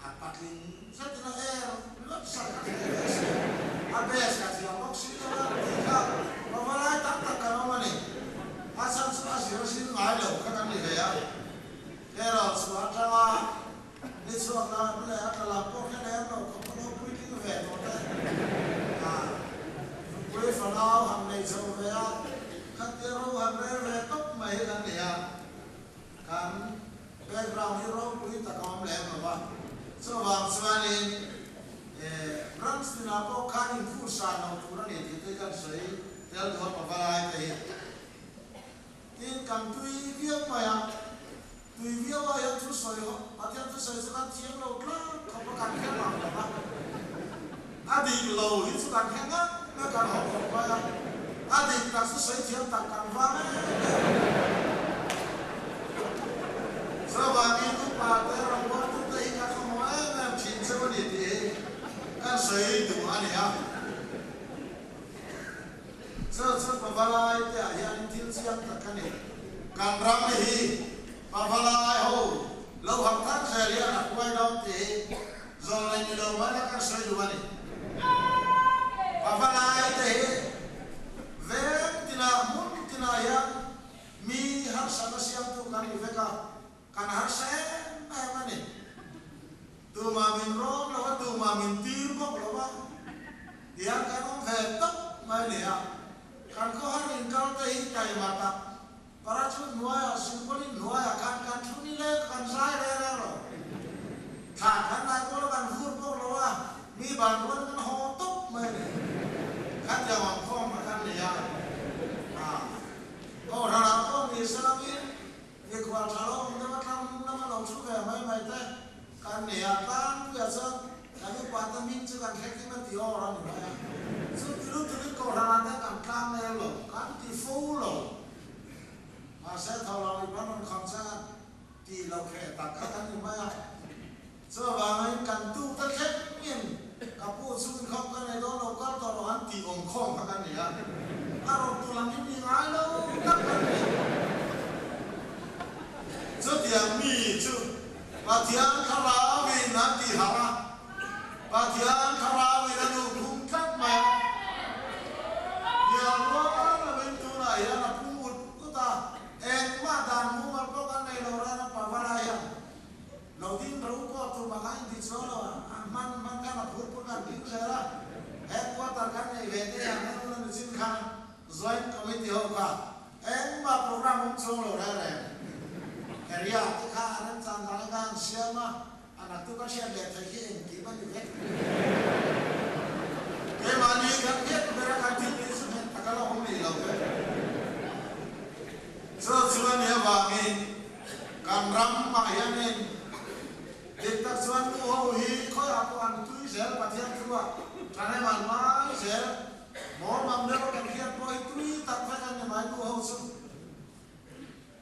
a patling zetin a er luat sak a hreh ve si, a best ka thiam bawk si lo a tih kha pavalai tam tak kan awm a ni, a chhan chu a zir a zir ngai lo kha kan ni ve a, erawh chu atanga Ni chhuak la leh a tla lam pawh hre lem lo khawp a lo puitling ve tawh te. A nupui fanau han nei chho ve a, khatia ro han rel ve tawp mai hi kan ni a, kan background hi ropui tak a awm lem lo va, chuvang chuanin branch tinah pawh khan inphur san lo tur a ni tih te kan sawi tel duh a pavalai te hi. Tin, kan tui viau mai a. Tui viau ah hian thusawi ho, Pathian thusawi chu kan thiam lo tlang khawp a, kan hre mang lo va. A dik lo hi chu kan hre ngak mai, kan haw khawp mai a. A dik tak chu sawi thiam tak kan vang em em. Chuvangin upa te rawngbawltute hi kan mamawh em em thin cheu a ni tih hi kan sawi duh a ni a. Chu chu Pavalai te ah hianin thil chiang tak a ni. Kan ram hi Pavalai ho lo hak thar zel hian a hruai dawn tih hi zawn leh ni lo mai la kan sawi duh a ni. Pavalai te hi veng tinah hmun tinah hian mi harsatna siamtu kan ni vek a, kan harsa em em a ni. Tumah min rawm lo a, tumah min tir bawk lo a, tiang kan awm ve tawp mai a ni a. Kan khawhar inkal te hi taima tak, parachute hnuaiah, silpaulin hnuaiah khan kan thu ni leng kan zai reng reng lo. Thla kan lai pawh lo kan vur bawk lo a, mi ban rual kan haw tawp mai a ni. Khatiang awm khawm kha kan ni a, Kohhranah pawh ni selangin Mikhual tha lo awm deuh a tlang lama lo thu ve mai mai te kan ni a, tlangpuiah chuan Kan upa te hming chu kan hre kim a ti awr a ni mai a. Chu ti lutukin kohhran ah te kan tlang nel lo, kan ti fo lo. Mahse tho lo i ban rawn kham chang a tih loh hreh tak kha kan ni mai a. Chuvangin kan tu te thlengin ka pu chu inkhawm ka nei dawn lo kal tawh rawh an tih awm khawm kha kan ni a. A rawn tu lam hi mi ngai lo tak kan ni. Chutiang mi chu Pathian Thlarauin a ti harh a, Pathian Thlarauin a nu phung tlat mai a. Hnial rual lovin tunah hian a phung ut ut a, engmah dan mumal pawh kan nei lo ran a, Pavala hian lo ding ro pawh tumah kha inti chuang lo a, a hman hman khan a phur pur khan ding zel a, headquarter kan nei ve te ang a nuna nichin khan Joint Committee ho kha Engmah program awm chhung lo reng reng. Area te kha a remchan dan anga an siam a, a naktuk a hriat leh theih hi engkim a ni vek. Keimahni kan nghet ber a kan thil tih chu nghet tak a la awm rih lo ve. Chu chu a nih avangin kan ram ah hianin dik tak chuan nu ho hi khawiah pawh an tui zel Pathian thu ah thahnem an ngai zel. Mawl mang deuh kan hriat pawh hi tui tak vek an ni mai nu ho chu.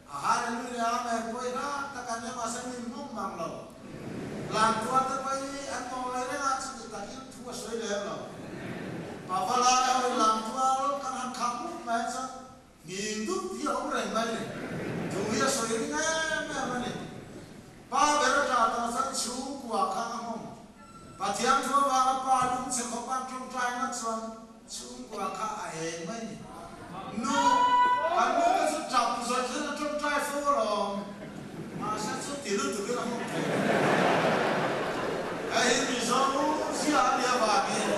A hallelujah leh amen pawh hi rak tak an ni mahse min hmawng mang lo. Lan tuar te pawh hi an ngawi reng a chuti takin thu a sawi lem lo. Pavalai ho in lan tuar kan han khak mup mai chuan Hming dup hi a awm reng mai ni. Thu hi a sawi ring em em a ni. Pa ber a tah tawh chuan chhungkua kha a hmawng. Pathian thu avanga pa lung chhe khawp an tawngtai ngat chuan chhungkua kha a eng mai ni. Nu, kan nu te chu tap zawih khan a tawngtai fo alawm. Mahse chu ti lutukin a hmawng thei lo. Hei hi Mizo zia a nih avangin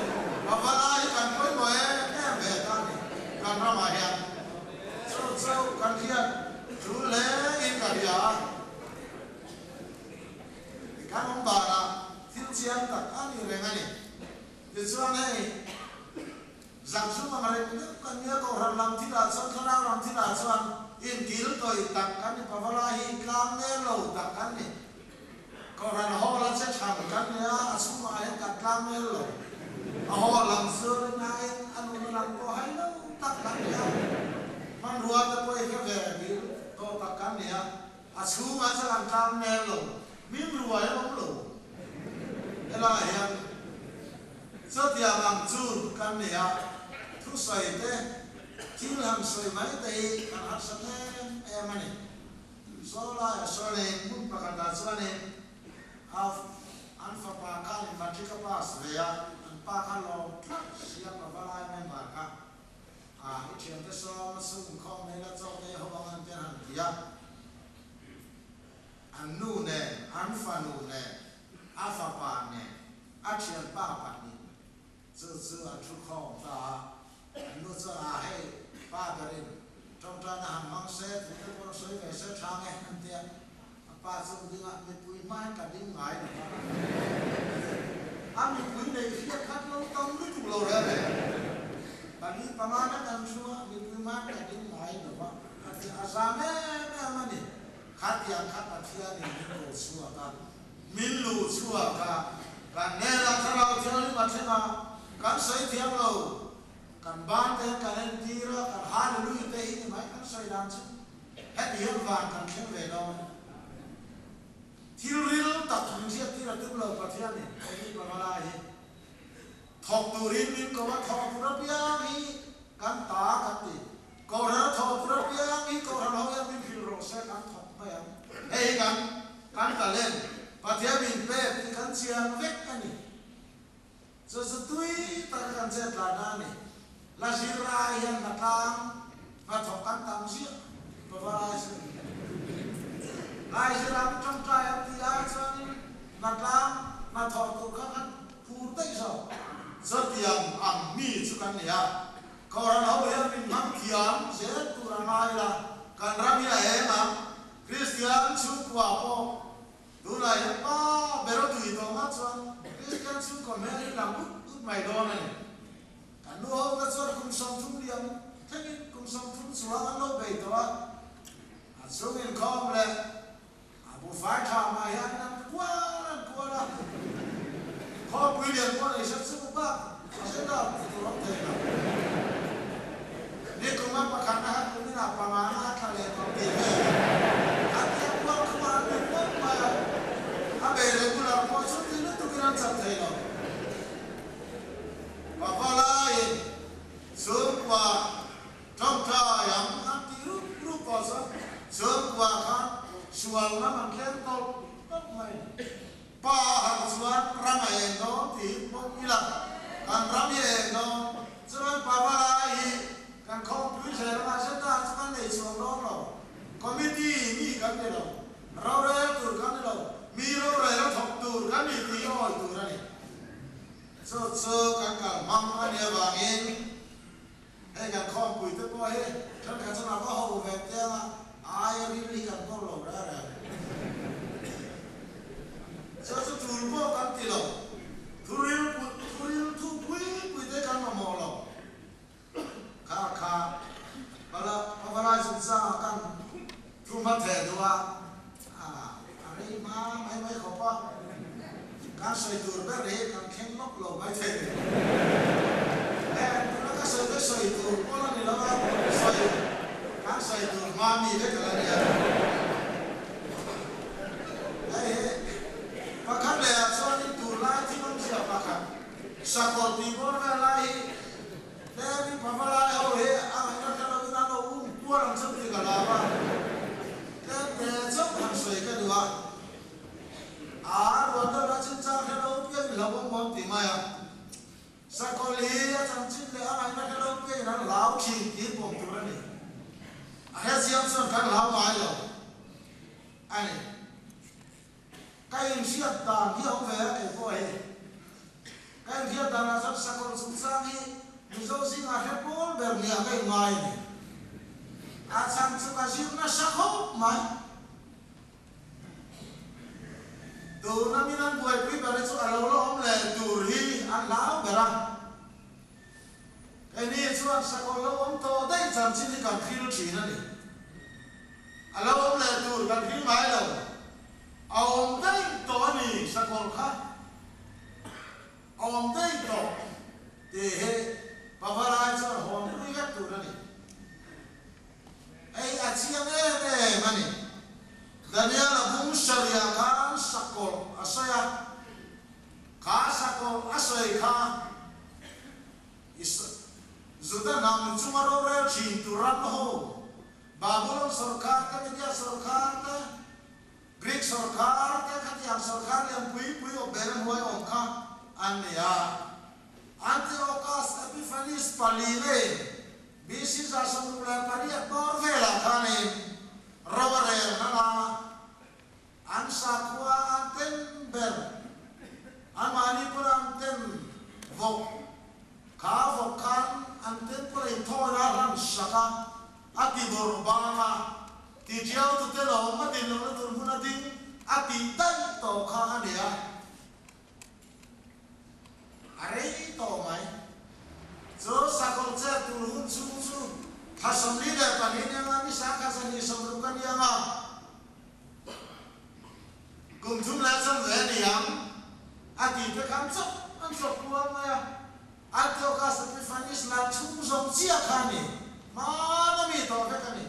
Pavala hi kan pawimawh em em ve ta a ni. Kan ramah hian chu chu kan hriat tul hle in ka hria a, kan awm danah thil chiang tak a ni reng a ni. Tichuan hei Zangzum ang reng deuh kan nia Kohhran lam thilah chuan thlarau lam thilah chuan inkil tawih tak kan ni Pavala hi tlang nel lo tak kan ni. Kohhran hall a che thang kan ni a, a chhungah hian kan tlang mel lo. A hall lam chu rinaiin a nuna lam pawh hai lo tak kan ni a, hmanrua te pawh i hre ve bil tawh tak kan ni a, a chhungah chuan kan tlang mel lo, min ruai a awm lo. Helaiah hian chutiang ang chu kan ni a, thusawi te, thil han sawi mai te hi kan harsat em em a ni. Zawlaiah chuanin hmun pakhatah chuanin a an fapa khanin matric a pass ve a, an pa kha lawm tlat sia pavalai member kha a i thiante sawm a sum khawm mai la chaw te ho ang an te han ti a, an nu nen an fanu nen a fapa nen a thianpa pahnih Chu chu an thu khawm ta a, an nu chuan a hei pa berin tawngtaina han hmang se, thu te pawh sawi ve se tha nge an ti a, a pa chu dingah mipui hmain ka ding ngai lo va, a mipui nei hriat khat lo tam lutuk lo reng reng, pali panga vek an thu a, mipui hmain ka ding ngai lo va, a ti a zam em em a ni, khatiang kha Pathianin min ko chhuak a. Min luh chhuak a, kan hnenah Thlarau Thianghlim a thleng a, kan sawi thiam lo, kan ban te kan entir a, kan Hallelujah te hi ni mai kan sawi dan chu. Heti hian van kan thleng ve dawn. Thil ril tak min hriattir a tum lo Pathianin hei Pavalai hi thawk turin min ko a, thawk tur apiang hi kan ta kan ti. Kohhran a thawk tur apiang hi Kohhran ho hian min hrilh rawh se kan thawk mai ang. Hei hi kan kan talent, Pathian min pek tih kan chiang vek a ni. Chu chu tui taka kan chet tlanna a ni. La zir ai hian hnatlang hnathawk kan tam ziah pavalai chu. Lai zir ang tawngtai ang tih lai chuanin hnatlang hnathawh tur kha kan phur daih zawk. Chutiang ang mi chu kan ni a. Kohhran ho hian min hmang thiam zel tur a ngai la, kan ram hi a eng a, Kristian chhungkua pawh tunah hian pa ber a tui tawh ngawt chuan Kristian chhungkaw hmel hi lang ut ut mai dawn a ni. Kan nu ho te chuan kum 30 liam thlengin kum 30 chuang an lo bei tawh a, a chhung inkhawm leh A buhfai tha mah hian an kual an kual a, khawpui. lian pawh nei se chu bak agenda hmuh tur awm thei lo. Nikum a pakhatna kha kumin ah pangana a tla leh tawh tih vel a tia kual khumah an rin ngawt mai a, a bei regular pawh chu ti lutukin an chak thei lo. Pavalaiin chhungkua tawngtai ang an tih rup rup pawh chuan chhungkua khan sual lam an tlem tawlh tawlh mai. Pa a harh chuan ram a eng dawn tih hi pawm ila, kan ram hi a eng dawn. Chuan Pavalai hi kan khawmpui hle lamah zeta chu kan nei chhuak dawn lo. Committee mi kan ni lo, rorel tur kan ni lo, mi rorel a thawk tur kan ni tih hi awi tur a ni. Chu chu kan kal hmang a nih avangin hei kan khawmpui te pawh hi thenkhat chuan a va ho ve tiang a, aia ril hi kan pawh lo reng reng. Chu chu tul pawh kan ti lo, thu ril thu ril thu pui pui te kan mamawh lo. Kha kha pala pavalai chungchangah kan thu hma theh duh a, a rei hma mai mai khawp a, kan sawi tur ber hi kan thleng lawk lo mai thei. Heng tuna ka sawi te sawi tur pawl a ni lo a, sawi kan sawi tur hma mi vek a la nia. Hei hi pakhat leh ah chuanin tunlai thil awmzia pakhat sakawlh tih bawr vel lai hi Tlem in pavalai ho hi a ngaihna hre lo in an lo um kual ang chu tih ka hlau a, tlem te chauh han sawi ka duh a, a ruan deuh lah chinchang hre lo piang in hlauhawm awm tih mai a, Sakawlh hi a chanchin leh a ngaihna hre lo piang in an hlau thin tih pawm tur a ni. A hrechiang chuan kan hlau ngai lo a ni. Ka inhriat dan hi a awm ve a kei pawh hei. Ka inhriat danah chuan sakawlh chungchang hi Mizo zingah hre pawl ber nia ka inngai a ni. A chhan chu ka zir nasa khawp mai. Tuna min an buaipui ber hi chu a lo la awm leh tur hi an hlau ber a. Keini chuan sakawlh lo awm tawh daih chanchin hi kan hril thin a ni. A lo awm leh tur kan hril ngai lo. A awm daih tawh a ni sakawlh kha. A awm daih tawh tih hi Pavalai chuan hawn pui vek tur a ni. Hei a chiang em em a ni. Daniel-a bung Sharia khan sakawlh a sawi a, kha sakawlh a sawi kha Juda hnam chunga rorel thin tur ram ho Babulon sawrkar te, Media sawrkar te, Greek sawrkar te khatiang sawrkar lian pui pui awp ber hnuai awm kha an ni a. Antiochus Epiphanes pali leh BC 68 bawr velah khanin ro a rel hlang a, an sakhua an ten ber, anmahni pawh an ten vawk, kha vawk khan an temple inthawina a hlan sak a, A ti bawrh bang a, ti tiau tu te lawm a din lohna tur hmun a ding a tih daih tawh kha a nia. A rei tawh mai. Chu sakawlh chet tur hun chhung chu thla 42 nianga ni 1160 a nianga kum thum leh chanve a ni ang a tih te khan chawp an chawp kual mai a. Antiochus Epiphanes lah chhung zawng chiah kha a ni. Hmana mi tawh vek a ni.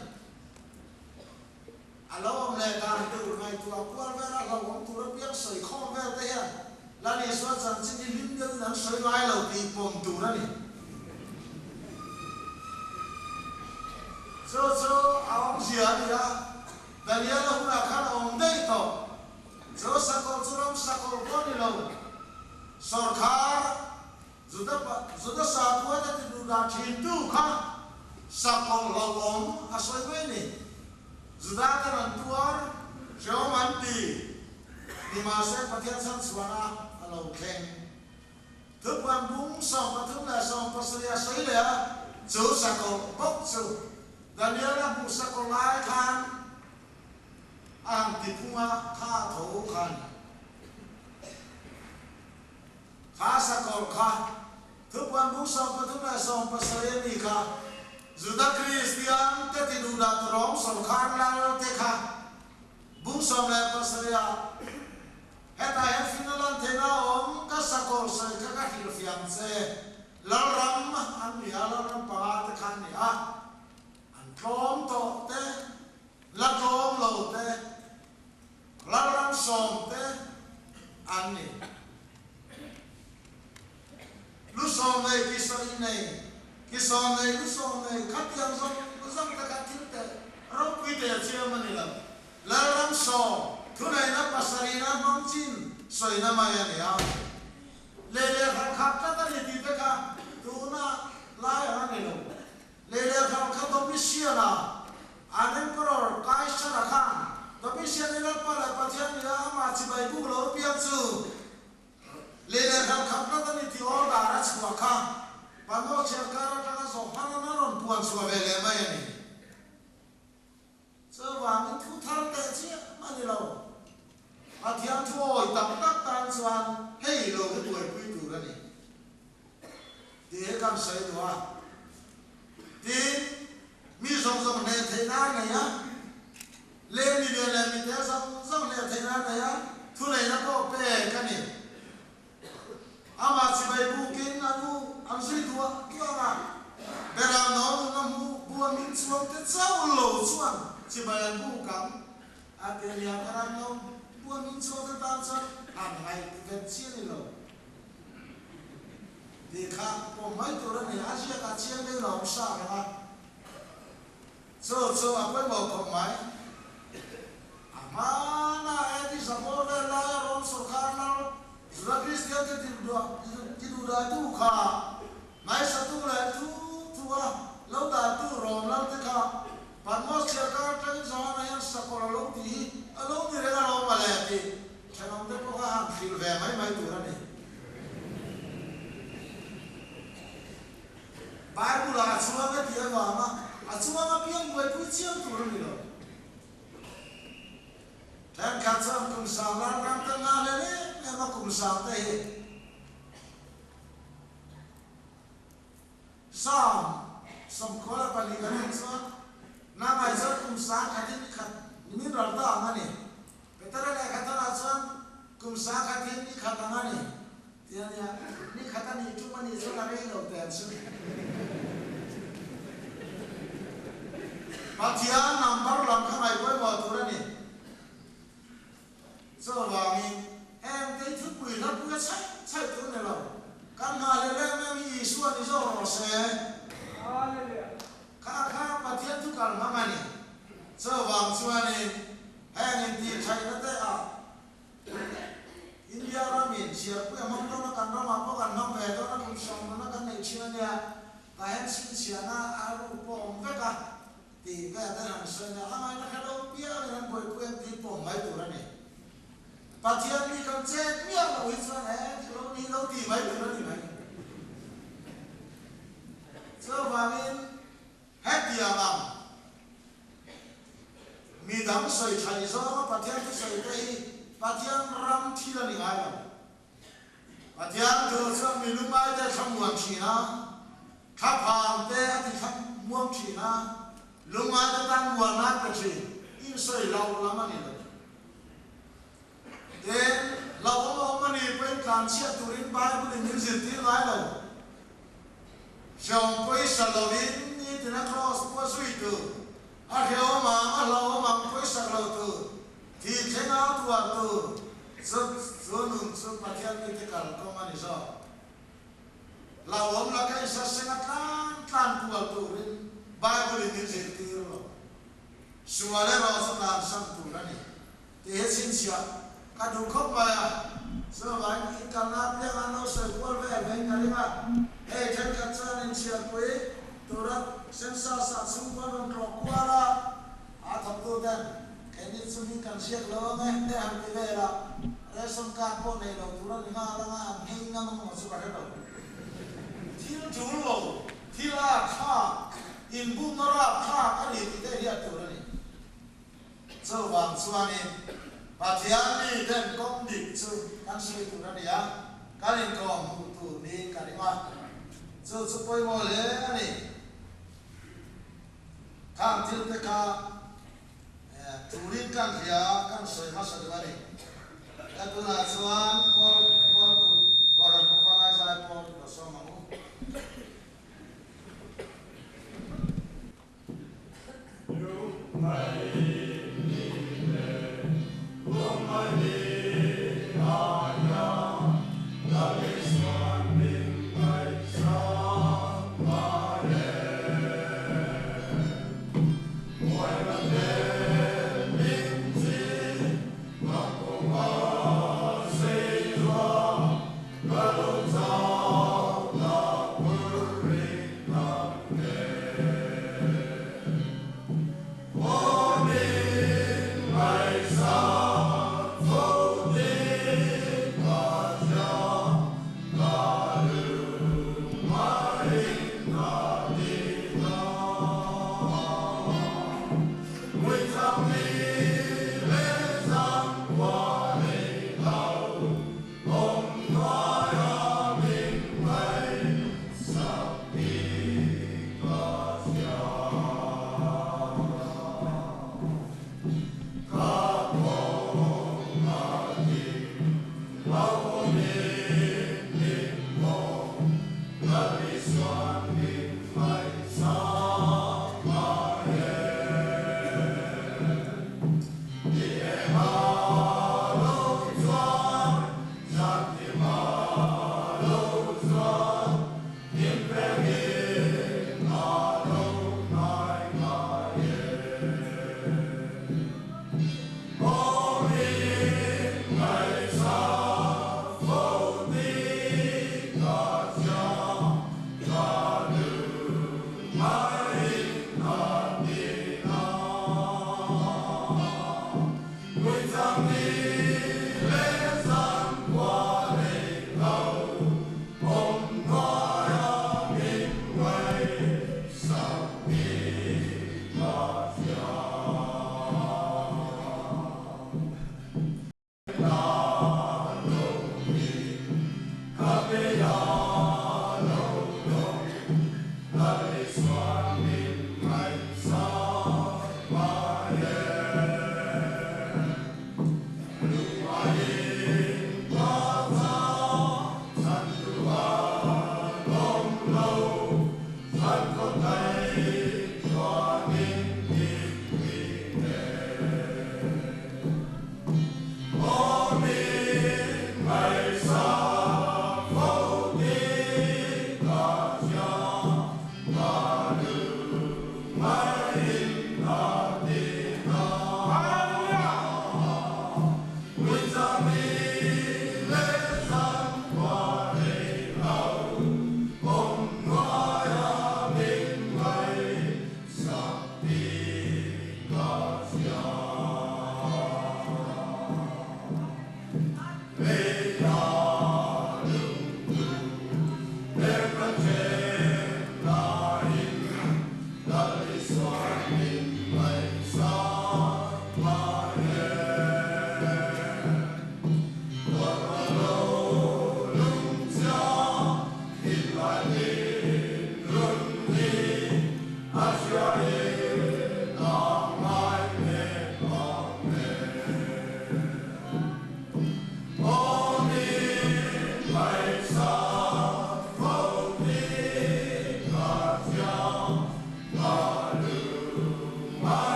A lo awm leh dan tur ngaihtuah kual vel a hlauhawm tur apiang sawi khawm vel te hian Lal Isua chanchin hi hlim deuhin an sawi ngai lo tih pawm tur a ni. Chu chu a awmzia a ni a, Daniela hunah khan a awm daih tawh. Chu sakawlh chu ram sakawlh pawh ni lo, sawrkhar Juda Juda sakhua te ti duh dah thin tu kha sakawlh hlauhawm a sawi mai ni. Juda ten an tuar, hrehawm an ti, nimahse Pathian chhanchhuahna a lo thleng. Thupuan bung 13 leh 17 a sawi leh a, chu sakawlh bawk chu Daniela hmuh sakawlh lai khan, A han ti phung a, kha tho khan kha sakawlh kha thupuan bung 13 leh 17 a mi kha Juda Kristian te ti duh dah turawng sawrkhar lal te kha bung 17 ah hetah hian finna lan theihna a awm ka. sakawr sawi kha ka hrilhfiah ang che. Lalram an ni a, Lalram panga te kha an ni a, an tlawm tawh te, la tlawm lo te, Lalram sawm te an ni. Lu sawm nei, ki sarih nei, ki sawm nei, lu sawm nei, khatiang zawng zawng te kha thil teh ropui teh chiam a ni lo. Lalram sawm, thuneihna pasarihna hmang chin sawina mai a ni a. Lei leh hral khat tlat a ni tih te kha tuna lai ang a ni lo. Lei leh hral kha Domitian-a, an Emperor Kaisara khan Domitian i Lalpa leh Pathian nia amah chibai buk lo piang chu Lei leh hral khat tlat a ni tih order a chhuah kha Pangaw chhiarkar atanga zawh hman a rawn puan chhuah ve leh mai a ni. Chuvangin thu thar teh chiah a ni lo. Pathian thu awi tak tak tan chuan hei lo hi buaipui tur a ni tih hi kan sawi duh a. Tin, mi zawng zawng hneh theihna a nei a, leh mi lian leh mi te zawng zawng hneh theihna a nei a, thuneihna pawh pek a ni. Amah chibai bukin an u an zui duah duah a, Beram no nuna hmu bu a min chuang te chauh lo chuan chibai an buk ang a ti a nia, Beram no bu a min chuang te tan chuan han ngaih vet chi a ni lo tih kha pawm mai tur a ni, a ziakah chiang deuhin a awm sa reng a. Chu chu a pawimawh khawp mai. A hmana Edi Zabor vel laia Rom sawrkar lal Juda Kristian te tiduhdahtu kha ngaihsatu leh thu thua lo dahtu Rom lal te kha Patmos thliarkar atangin Johana hian sakawr a lo tih hi a lo ni reng a lo male tih thenawm te pawh kha han hrilh ve mai mai tur a ni. Bible-ah a chuang e tih avanga a chuang apiang buaipui chiam tur a ni lo. Thenkhat chuan kum sang ral ram te nga hle em em a kum sang te hi Psalm 24 kan en chuan nangmah chuan kum sang khatin ni khat ni min ral ta ang a ni. Petera lehkha tharah chuan kum sang khatin ni khat ang a ni. Ti a nia, ni khat a nih tum a nih chuan a rei lo teh ang chu. Pathian number lam kha ngaih pawimawh tur a ni. Chuvangin heng te hi thupui hlapui a chhaih chhaih tur ni lo. Kan nghah leh reng reng hi Isua ni zawk rawh se. Kha kha Pathian thu kal hmang a ni. Chuvang chuanin heng intihṭhaihna te ah India ramin chhiarpui a hmang dawn a, kan ramah pawh kan hmang ve dawn a, kum sawmnuna kan neih thin a nia, tah hian chhinchhiahna a ruk pawh a awm vek a tih vel te han sawi nia, a ngaihna hre lo piangin an buaipui an tih pawm mai tur a ni. Pathian mi kan chet miah loh hi chuan he thil lo ni lo tih mai tur a ni mai. Chuvangin hetiang ang. Mi dang sawi thaih zawnga Pathian thu sawi te hi Pathian ram thil a ni ngai lo. Pathian thu chuan mi lungai te a thlamuan thin a, thlaphang te a ti thlamuang thin a, lungai te tan mualna a pe thin, insawi loh lam a ni lo. Tin, hlauhawm a awm a ni pawhin tlanchhiat turin Bible in min zirtir ngai lo. Hreawm pawisa lovin nitin a cross pawh a zui tur, a hreawm ang, a hlauhawm ang pawisak lo tur, thih thleng a tuar tur, chu chu nun chu Pathian mite kalkawng a ni zawk. Hlauhawm laka insaseng a tlan tlan kual turin Bible in min zirtir lo. Sual erawh chu tlansan tur a ni. Tih hi chhinchhiah ka duh khawp mai a, chuvangin in kalna apiang an lo sawi kual vel vein ka ring a, hei thenkhat chuan inchhiarpui tura sensa sah chhungkua an rawn tlawh kual a, a thawktu ten keini chu hming kan hriat lo ang e te han ti vel a, ration card pawh nei lo tur a ni nghal ang a, an nghei ngam ang maw chu ka hre lo. Thil tul lo, thil a thlak, inbumna rapthlak a ni tih te hriat tur a ni. Chuvang chuanin Pathian miten kawng dik chu kan sawi tur a ni a, kan inkawm hmuh tur niin ka ring a, chu chu pawimawh hle a ni. Khang thil te kha tulin kan hria a, kan sawi hmasa duh a ni. Ka tunah chuan Kawl Kawl kut.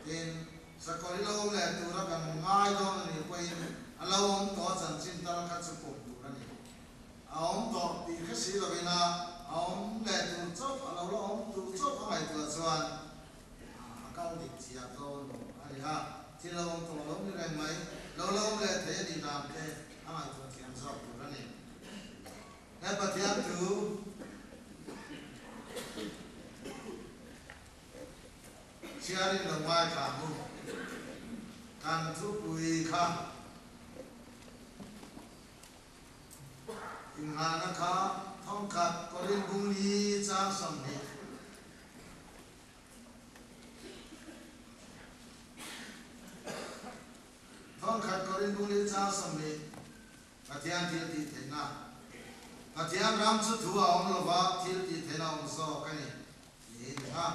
Tin. Sakawr hi lo awm leh tura kan ngai dawn a nih pawhin a lo awm tawh a chanchin tal kha chu pawm tur a ni. A awm tawh tih hre si lovin a awm leh tur chauh, a lo la awm tur chauh a ngaihtuah chuan a kal dik chiah dawn lo a ni a, thil lo awm tawh lo ni reng mai, lo la awm leh thei a nih dan te a ngaihtuah thiam zawk tur a ni. He Pathian thu chhiarin lo ngaithla ang u. Kan thupui kha inghahna kha thawngkhat Korin bung li chang 20. Thawngkhat Korin bung li chang 20. Pathian thil tih theihna. Pathian ram chu thu a awm lova thil tih theihna a awm zawk a ni tiin ni kha.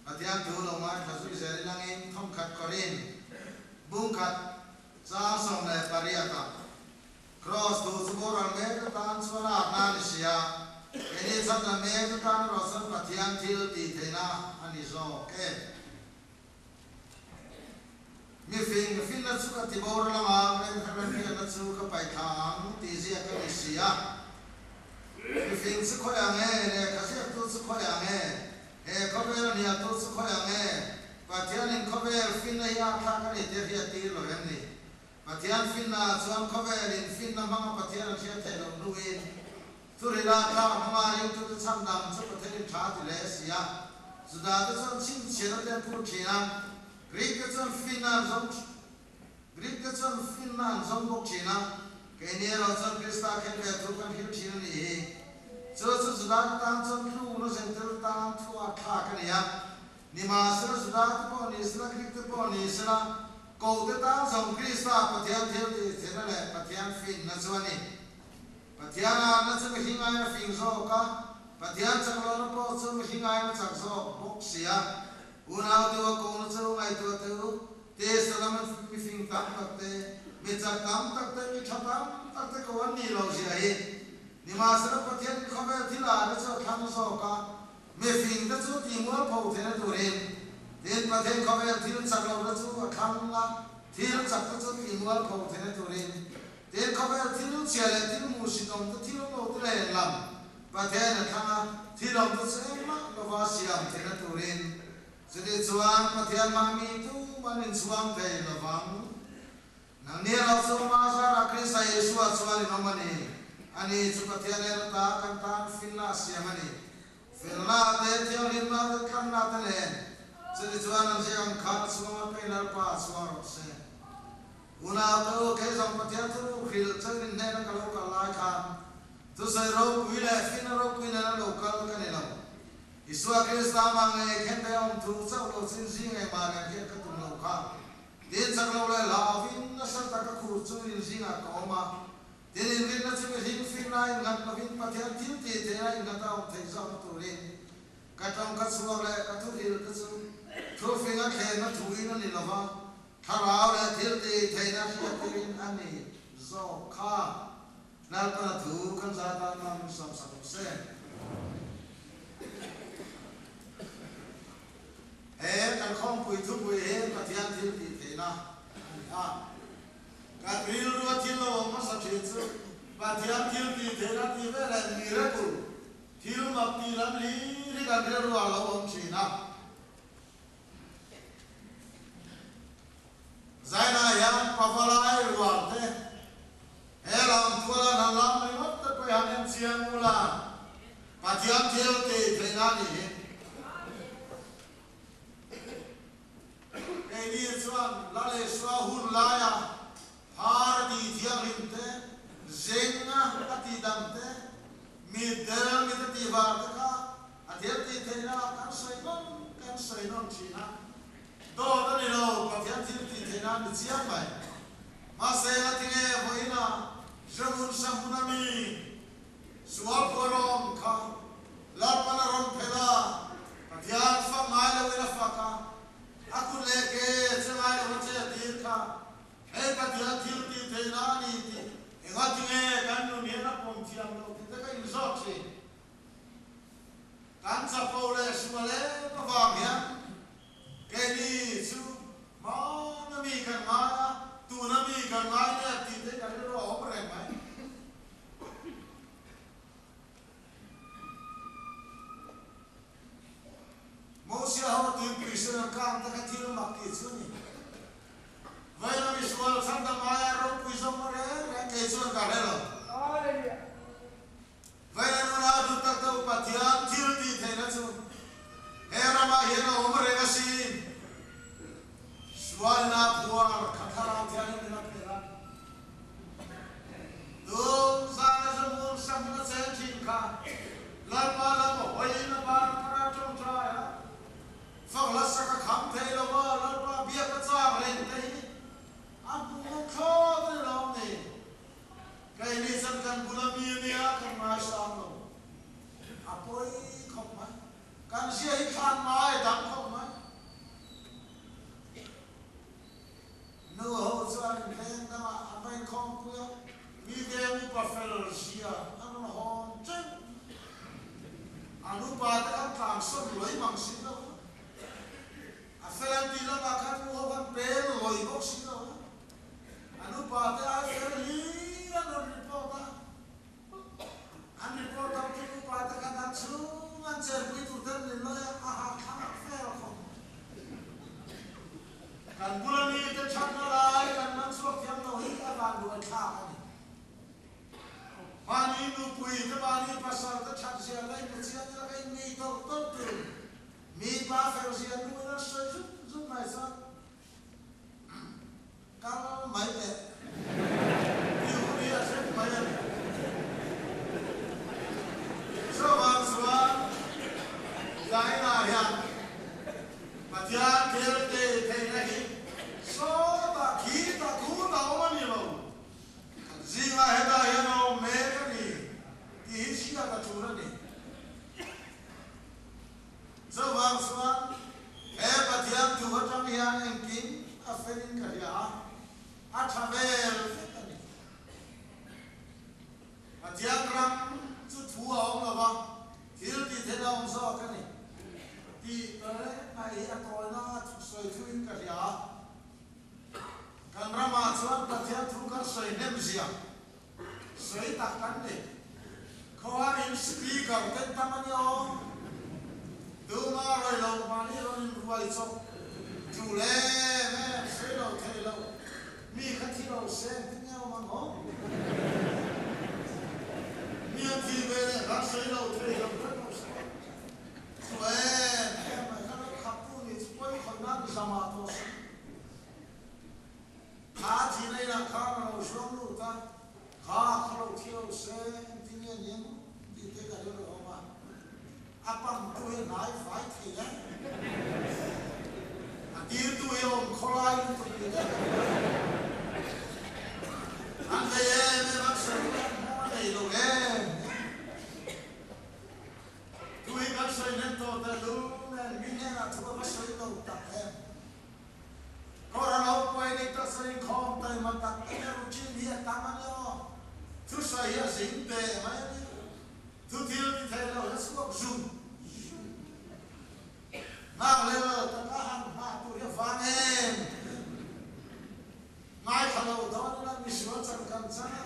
Pathian thu lo ngaithla zui zel i langin thawmkhat Korin bungkhat chang 18 ah Kraws thu chu boral mek atan chuan a atna a ni si a, keini chhatna mek atan erawh chuan Pathian thil tih theihna a ni zawk e. Mi fing finna chu ka ti bawr lang a, remhriatna chu ka paih thla ang tih ziak ka ni si a. Mi fing chu khawi ang e, lehkha ziaktu chu khawi ang e, he khawvel a hnialtu chu khawi ang e, Pathianin khawvel finna hi a thlak a ni tih a hriat tir lo em ni? Pathian finna ah chuan khawvelin finna hmanga Pathian an hriat theih loh hnuin Thurila tlak hmanga ringtute chhan dang chu Pathianin tha a ti hle si a. Judate chuan chhinchhiahna te an phur thin a, Greek te chuan finna an zawng Greek te chuan finna an zawng bawk thin a, keini erawh chuan Krista khen ve thu kan hrilh thin a nih hi. Chu chu Judate tan chuan tlukna zentel tan thu a thlak a ni a. Nimahsela Judate pawh ni sela Greek te pawh ni sela Kohte tan zawng Krista Pathian thil tih thilna leh Pathian finna chu a ni. Pathian arna chu mihring aiin a fing zawk a, Pathian chak lohna pawh chu mihring aiin a chak zawk bawk si a. Unau deuh a kohna chu ngaihtuah teh u, tisa lama mifing tam tak te, mi chak tam tak te, mi tha tam tak te ko an nih loh zia hi. Nimahsela Pathianin khawvel thil arna chu a thlang zawk a, mifing te chu tihmual pho theihna turin, tin Pathian khawvel thil chak lohna chu a thlang a, thil chak te chu tihmual pho theihna turin. Tin, khawvel thil chhia leh thil hmuhsitawm te thil awm lo te leh lam Pathian a thlang a, thil awm te chu engmah lova siam theihna turin. Chutih chuan Pathian mahmi tuman inchhuang thei lovang. Nangni erawh chu Mazara Krista Isua chuan in awm a ni. Ani chu Pathian en ata kan tan finna a siam a ni. Felna te, thianghlimna te, thlanna te nen. Chutih chuan an ziak ang khan a chhuang a pein Lalpa a chhuang rawh se. Unau te u, kei zawng Pathian thu u hrilh chuan in hnena ka lo kal lai khan thusawi ropui leh finna ropui nena lo kal ka ni lo. Isua Krista mah ngei khen ve awm thu chauh lo chin zing engmah reng hian ka tum lo kha. Tin chak lo leh hlauvin nasa taka khur chungin in zingah ka awm a. Tin inrinna chu mihring finna innghat lovin Pathian thil tih theihna innghat a awm theih zawkna turin ka tawng ka chhuak leh ka thu hrilh te chu thufing a thlenna thuin a ni lova, Thlarau leh thil tih theihna hriat turin a ni zawk kha. Lalpana thu kan zai tan hma min sawmsak rawh se. He kan khawmpui thupui hi Pathian thil tih theihna a ni a. Kan rilrua thil lo awm hmasa thin chu Pathian thil tih theihna tih veleh miracle, thil mak tih lam hlir hi kan rilrua lo awm thin a. Zaina hian Pavalai rual te he lam thuala hna lam ringawt te pawh hi han en chiang ula, Pathian thil tih theihna a nih hi. Keini chuan Lalesua hun laia phar a tih thianghlim te, zenga a tih dam te, mitdel mit a tih var te kha A thil tih theihna ah kan sawi nawn kan sawi nawn thin a, dawt a ni lo, Pathian thil tih theihna a ni chiang mai. Mahse a ti nge vawiin ah Zahmun Sahmun a mi sual phuarawm kha Lalpan a rawn phelh a, Pathian fak ngai lo in a fak a, a kut leh ke che ngai lo a che a tir kha hei Pathian thil tih theihna a ni tih engati nge kan nun hian a pawm thiam lo tih te ka inzawt thin. Kan chapo leh sual em avang hian keini. pui a, mi veng upa fel zia an rawn hawn teuh. An upa te khan tlansawn lawih mang si lo a, a fel an tih lamah khan nu ho khan pel lawih bawk si lo a, an upa te ai fel hlir an rawn report a. An report ang chu upa te khan an chhung an chenpui tur ten min lawi a, a hahthlak fel khawp. Kan bula mi te thatna lai kan man chhuak thiam lo hi a vanduai thlak a ni. Mahni nupui te mahni pasal te that zia ka inhmu chiang ila ka inngei tawlh tawlh tur mi pa fel zia nu in an sawi zut zut mai chuan Kal mai teh. Tih hun hi a thleng mai a ni. Chuvang chuan Zaina hian Pathian thil tih theihna hi sawtah khitah khutah awm a ni lo. Kan zingah hetah hian a awm mek a ni tih hi hriat a tul a ni. Chuvang chuan he Pathian thu atang hian engkim a felin ka hria a, a tha vel vek a ni. Pathian ram chu thu a awm lo va, thil tih theih a awm zawk a ni tih ka reng mai hi a tawina a sawi thuin ka hria a. Kan ramah chuan Pathian thu kan sawi hnem zia Sawi tak kan ni. Khawngaih in speaker ten tam a ni aw. Tuma rawi lo mahni rawn in ruai chawp tul em em sawi lo thei lo mi kha thi lo se engtin nge awm ang aw. Mi an thi ve leh khan sawi lo thei lo vek lo se chu em em mai kha lo khap tu nih chu pawi khawih nan zam ah tawh si. Kha thihna inah khan a lo hruang lut a, kha kha lo thi lo se engtin nge ni ang tih te ka rilru a awm a, a pangtu hi a hnai fai thei e, a tirtu hi a awm khawlai lutuk ni te ka hria a, an vei em em an sawi em hmawng a nei lo em em. Tui kan sawi hnem tawh te lung nen mi hnenah thu a va sawi lo tak em. Kohhran ho puai ni tak sawi inkhawm taima tak tak e routine hi a tam a nia aw. Thusawi hi a zing teh mai a nia. Thu thil ti thei lo hi a chhuak zung zung. Nghak lel taka han nghah tur hi a vang em em. Ngaithla lo dawn ila misual chan kan chan a,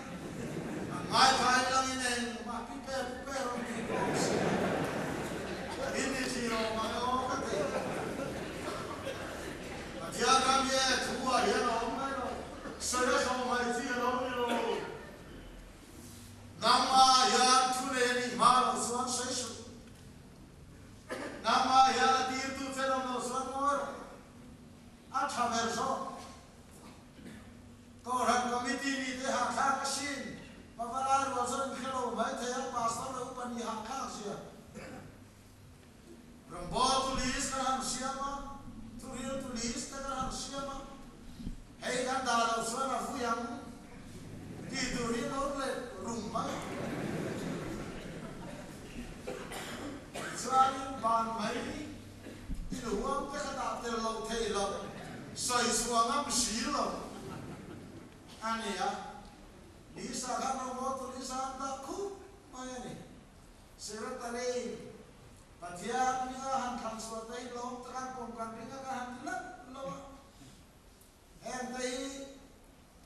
an ngaithla hi langin engmah pi pe pu pe rawn tih pawh awm si lo. In ni thi rawh mai aw ka ti. Pathian ram hi e thu ah hian a awm mai lo, sawi a zawh mai chi a lo ni lo. Nangmah hian thu nei a nih hma loh chuan sawi suh. Nangmah hian a tirtu chen awm loh chuan ngawi rawh. A tha ber zawk. Kohhran Committee mite hahthlak a sin. Pavalai rual chuan in hre lo mai thei a, Pastor leh upa nih hahthlak zia. Rawngbawl tu list kan han siam a, thuril tu list te kan han siam a, hei kan dah loh chuan a vui ang tih tur hi lo let rum mai. Tichuanin ban mai Inhuam te kha dah tel loh theih loh, sawi chhuah ngam si lo a ni a. Lisa khan rawngbawl tu Lisa an dah khup mai a ni. Secretary Pathian hminga han thlan chhuah te hi lawm tak an pawm kan ring a kan han ti leuh lo a. Heng te hi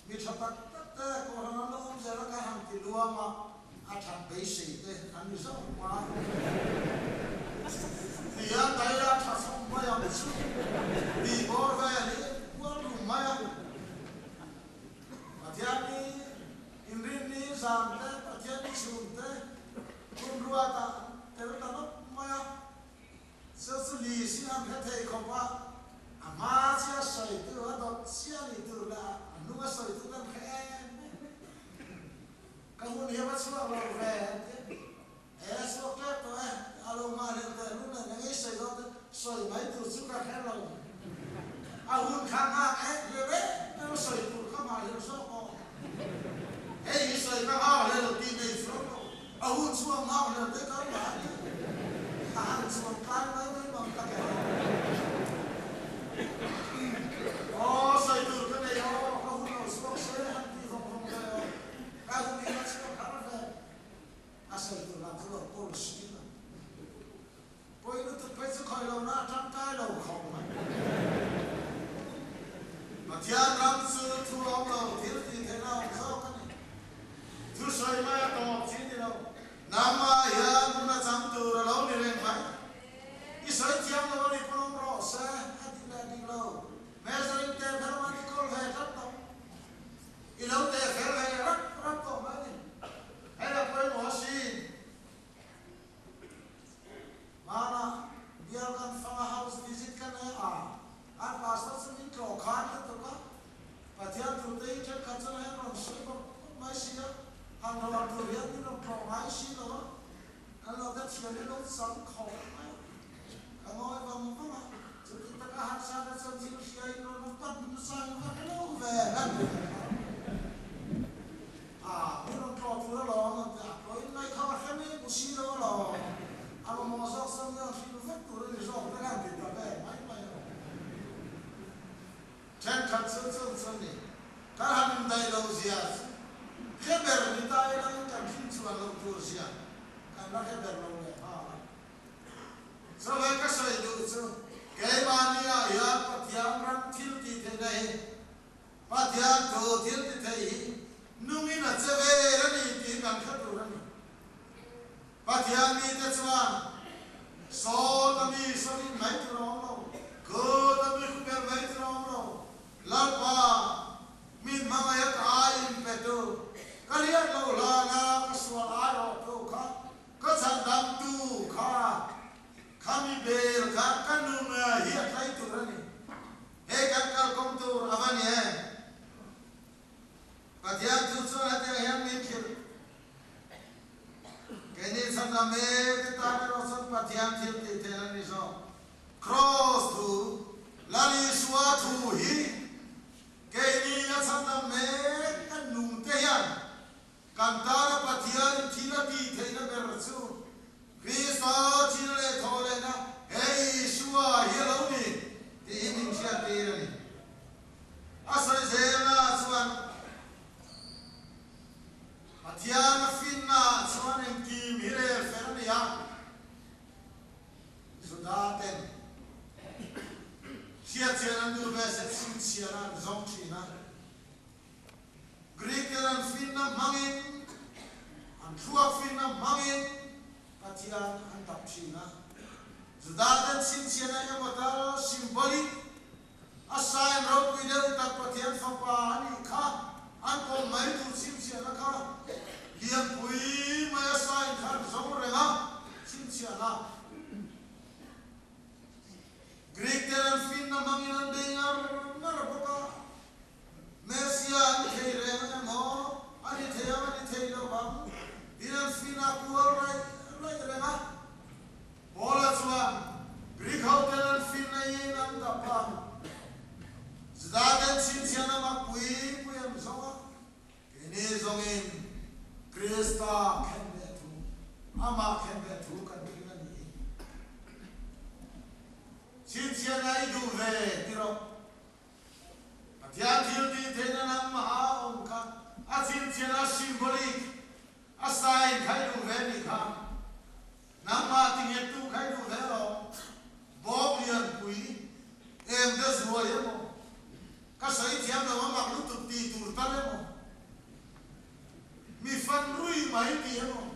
mi tha tak tak te kohhran an lo awm zel a kan han ti luam a, a that beisei te an ni zawk ma. Ti a daila tha chhawm mai ang chu tih bawr vel hi kual rum mai a. Pathian ni inrinni zan te, Pathian ni chhun te hun ruatah an tel ta nawk mai a. Chu chu li sin an hre thei khawp a, a hma chia sawi tu, a dawt chia ni tur leh a hnung a sawi tu kan hre em em. Ka hun hi a va chhuak lo ve an ti a, e chhuak tep tawh e, a lo nghah hlel teh lul nen eng ei sawi dawn te sawi mai tur chu ka hre lo. A hun kha nghak e hle reng reng a sawi tur kha nghah hlel zawk aw. Hei hi sawi ka nghak hlel tih nei chuang lo. A hun chhuak nghak hlel te kal mah a ni. A han chuang tlai mai mai mang tak e. Aw, sawi tur ka nei aw, ka hun lo chhuak se han ti vawng vawng ve aw. Pathian ram chu thu awm lo, thil tih theihna awm zawk a ni. Thu sawi mai a tawp chi ni lo. Nangmah hian hmun a chang tur a lo ni reng mai. I sawi thiam lo a ni pawn awm rawh se, a dik leh dik lo. Measuring tape kha rawng an i kawl ve tlat tawh. I lo teh fel ve rap rap tawh mai a ni. Hei a pawimawh asin. Hmanah bial kan fanga house visit ka nei a, an pastor chu min tlawh khan lutuk a, Pathian turte hi thenkhat chuan heng rawn sawi bawk bawk mai si a, han rawn tur hian min rawn tlawh ngai si lo a, kan lo te thian hi lo chang khawp mai a, ka ngawi vang vang a, chuti taka harsa te chuan thil hria in rawn awm pat nasa in va hre lo ve kan ti ve kha. A, min rawn tlawh tur alawm an ti a, tlawhin mai kha va hre mai bu si lo alawm, a mamawh zawk chuan min rawn hrilh vek tur a ni zawk te khan ti ta ve mai mai alawm. Thenkhat chu chung chu ni, kan han indaih loh zia chu hre ber ni ta ila in kan hrim chuan loh tur zia kan la hre ber lo leh nghal a. Chawlhei ka sawi duh chu keimahni ah hian Pathian ram thil tih theihna hi Pathian thu thil ti thei hi nungin a che vel a ni tih kan hre tur a ni. Pathian mite chuan sawt a mi sawtin mai tur a awm lo, kut a mi khupel mai tur a awm lo. Lalpa, min hmangaih a ka ai inpe tu, ka riat lo hlana ka sual ai rawh tu kha, ka chhan dang tu kha, khami bel kha ka nun hi a tlai tur a ni. Hei kan kalkawng tur a va ni em? Pathian chu chuan hetiang hian min hrilh. Keini chhan lam e te tan erawh chuan Pathian thil tih theih a ni zawk. Kraws thu, Lal Isua thu hi keini a chhan lam mek kan nung te hian kan tana Pathian thil a tih theihna ber chu Krista thil leh thawh lehna he Isua hi a lo ni tiin min hriattir a ni. A sawi zelna chuan Pathian a finna chuan engkim hi rel fel a ni a, Juda ten hriatchian an duh ve se chhinchhiahna an zawng thin a. Greek ten an finna hmangin, an thluak finna hmangin Pathian an dap thin a. Juda ten chhinchhiahna emaw tal symbolic A sign ropui deuh tak Pathian fapa a nih kha an pawm mai tur chhinchhiahna kha lianpui mai a sign kha an zawng reng a, chhinchhiahna Greek ten an finna hmangin an bei ngar ngar bawk a, Messiah an thei reng emaw a ni thei ang a ni thei lo vang tiin an finna kual raih raih reng a. Paula chuan Greek ho ten an finna in an dap a, Juda ten chhinchhiahna mak pui pui an zawng a, keini zawngin Krista khen leh thu, amah khen leh thu kan ring a ni. Chhinchhiahna i duh ve ti rawh. Pathian thil tih theihna nangmah a awm kha a chhinchhiahna symbolic a sign kha i duh ve nih kha. Nangmah ti nghettu kha i duh ve lo. Bawk Lianpui, eng te zuai emaw, ka sawi thiam lo a mak lutuk tih tur tal emaw, mi fan rui mai tih emaw,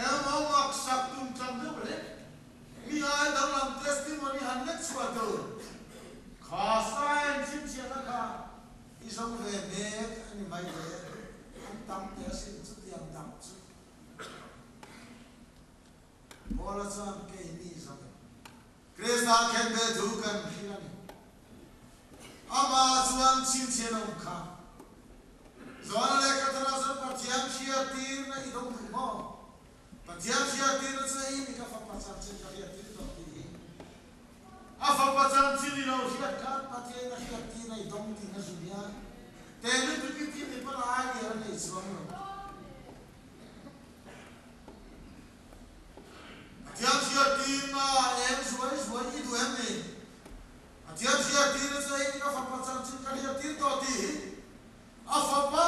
emaw mak sak tum tlang deuh hlek, mi ai danglam testimony han lek chhuah tur kha sign chhinchhiahna kha i zawng ve mek a ni mai le, an tam teh asin chutiang dang chu. Paula chuan keini zawng Krista khenbe thu kan hrilh a ni. Amah chuan chhinchhian a awm kha. Johana lehkha tharah chuan Pathian hriattirna i dawng duh maw? Pathian hriattirna chu ei ni ka fapa chanchin ka hriattir tawh tih hi. A fapa chanchin i lo hriat khan Pathian a hriattirna i dawng tih na zun hian te lutuk i tih ni pawn a idea a nei chuang lo. Pathian hriattirna eng zuai zuai i duh em ni? Pathian hriattirna chu hei ka fapa chanchin ka hriattir tawh tih hi a fapa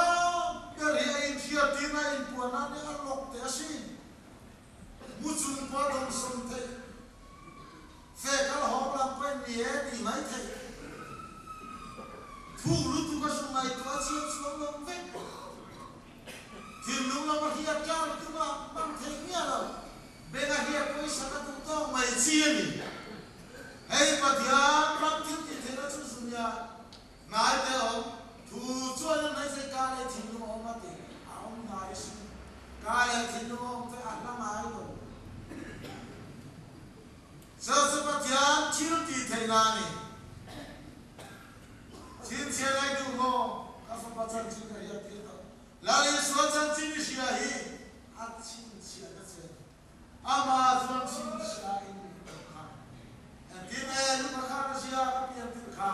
ber hi a inhriattirna a inpuan nan hi a lawk teh asin. Mu chung pawh a dawngsawm theih. Fe kal hawng lam pawhin ni e tih mai theih. Thuk lutuk a zu ngaihtuah chiang chuang lo vek. Thinlung lama hriat tlang tuma hmang thei miah lo. Benga hian pawisa ka duh tawk mai chi a ni. Hei Pathian ram thil tih theihna chu zu nia ngai te awm thu chuan an hmeichhe ka leh thinlung a awm a ti a awm ngai si. Ka leh thinlung a awm te a hla ngai lo. Chu chu Pathian thil tih theihna a ni. Chhinchhiah lai duh maw? Ka fapa chanchin ka hriat tir tawh. Lal Isua chanchin i hria hi a chhinchhiah na che. Amah chuan chhinchhiah in min tawh kha. Engtin nge luka khan a zia ka pian tir kha?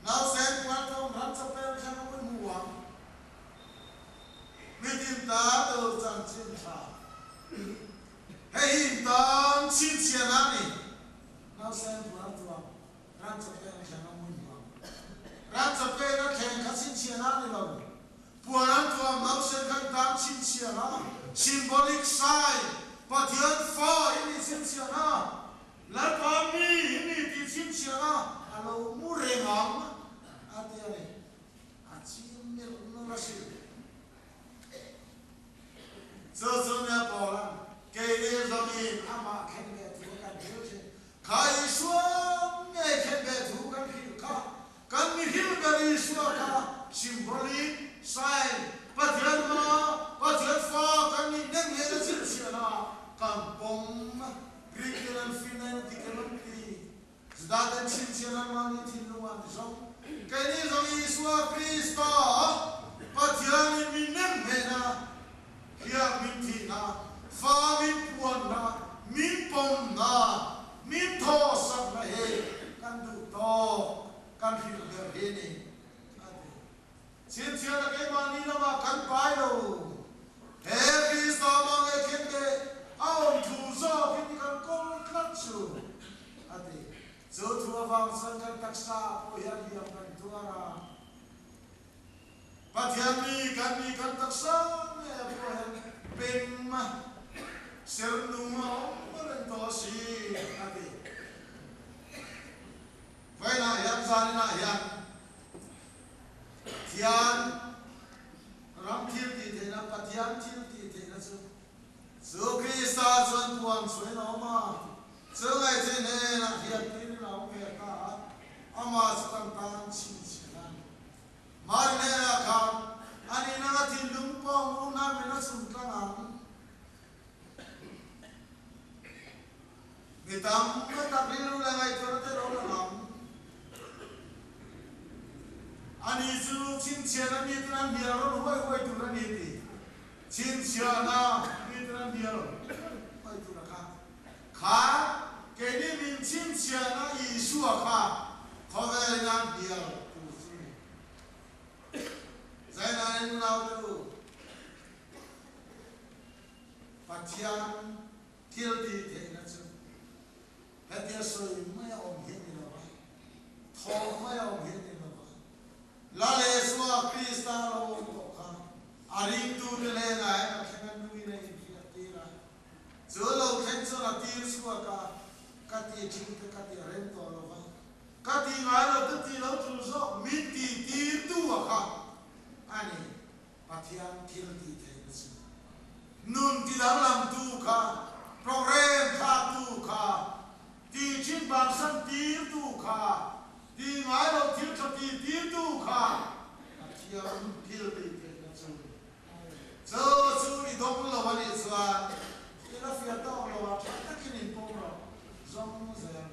Nausen puan tlawm ram chawpel thleng a mun hmu ang. Mitin ta tur chanchin tha. Hei hi in tan chhinchhiah na a ni. Nausen puan tlawm ram chawpel thleng a mun hmu ang. Ram chawpel a thleng kha chhinchhiah na a ni lo. Puan an tuam lo sen kha i tan chhinchhiah a, symbolic sign, Pathian fa i nih chhinchhiah a, Lalpa mi i ni tih chhinchhiah a, a lo mu reng ang a ti a ni. A chim milh nawlh a si. Chu chu nia Paula'n keini zawngin amah khen leh thu kan hrilh thin. Kha Isua ngei khen leh thu kan hrilh kha Kan mihring ber Isua kha symbolic sign, Pathian hma, Pathian fa kan nih nek nen a chhinchhiahna kan pawm. Greek ten an fihna in a dik em an ti. Juda ten chhinchhiahna an mahni thinlungah an zawng. Keini zawng Isua Krista Pathianin min nem hnehna, hiak min thihna, fa min puanna, min pawmna, Min thawhsakna hi kan duh tawk, kan hrilh ber hi ni, a ti. Chhinchhiahna keimahni lamah kan pai lo. He Krista mah leh khin te a awm thu zawkin i kan kawl tlat chu, a ti. Chu thu avang chuan kan taksa pawh hian hliam kan tuar a. Pathian mi kan nih kan taksa ngei a pawh hian pem a, ser nung a awm reng tawh a si, a ti. Vawiinah hian zaninah hian Pathian ram thil tih theihna, Pathian thil tih theihna chu chu Krista chuan puan chhuain a awm a, chu ngaihthei hnenah hriattirin a awm ve ta a, amah chu kan tan chhinchhiah a ni. Mari hnenah khan a nih nanga thinlung pawng unau min a chhun tlang ang. Mi tam tak rilru leh ngaihtuahna te lo lang ang. Ani chu chhinchhiahna mi ten an hnial rawn huai huai tur a ni ti. Chhinchhiahna mi ten an hnial huai tur a kha. Kha keini min chhinchhiahna Isua kha khawvelin a hnial tur chu ni. Zainain unaute u, Pathian thil tih theihna chu hetia sawi mai a awm hi a ni lo va, thawh mai a awm hi a ni lo va. Lal Isua Krista a lo awm tawh kha a ringtute hnenah hian a thleng a nuin a inhriat tir a. Chu lo thleng chuan a tir chhuak a, ka ti thin te ka ti a rem tawh lo va, ka ti ngai lo te ti lo tul zawk min ti tir tu a kha a ni. Pathian thil tih theihna chu nun ti danglam tu kha, program thlak tu kha, ti thin bansan tir tu kha, ti ngai lo thil tha ti tir tu kha Pathian thil tih theihna chu Chu chu i dawng lo a nih chuan i la fiah tawk lo a, tha takin in pawm rawh zawng zel.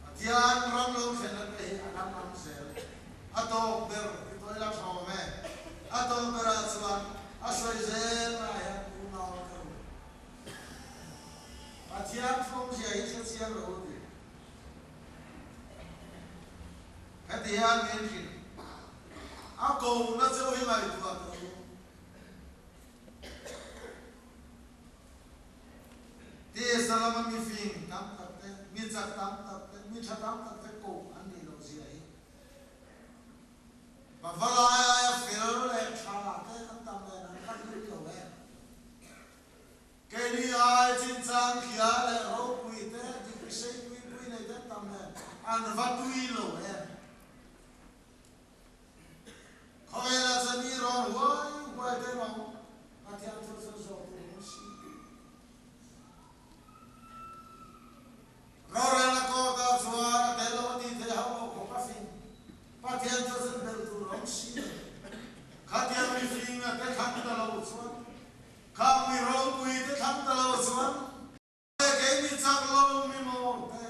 Pathian ram lo thlenna te hi a dang lam zel. A tawk ber i tawi la tha awm e. A tawk berah chuan a sawi zel ah hian unau te u. Pathian thawmzia hi hre chiang lo u ti. Heti hian min hrilh. A kohna cheu hi ngaihtuah tawh u. Tisa lama mi fing tam tak te, mi chak tam tak te, mi tha tam tak te koh an nih loh zia hi. Pavalai aia fel leh tha te an tam nen an khat lut lo e. Keini ai chinchang khia leh ropui te, degree sei pui pui nei te an tam nen an va tui lo em. Khawvelah chuan mi rawn huai huai te emaw Pathian thu chu zawh tur awm si. Rorelna court-ah chuan a tel lo a tih theih hauh lo khawp a fing. Pathian chu zun belh tur awm si lo. Khatiang mi finga te thlang ta lo chuan, khang mi ropui te thlang ta lo chuan, kei mi chak lo mi maw te,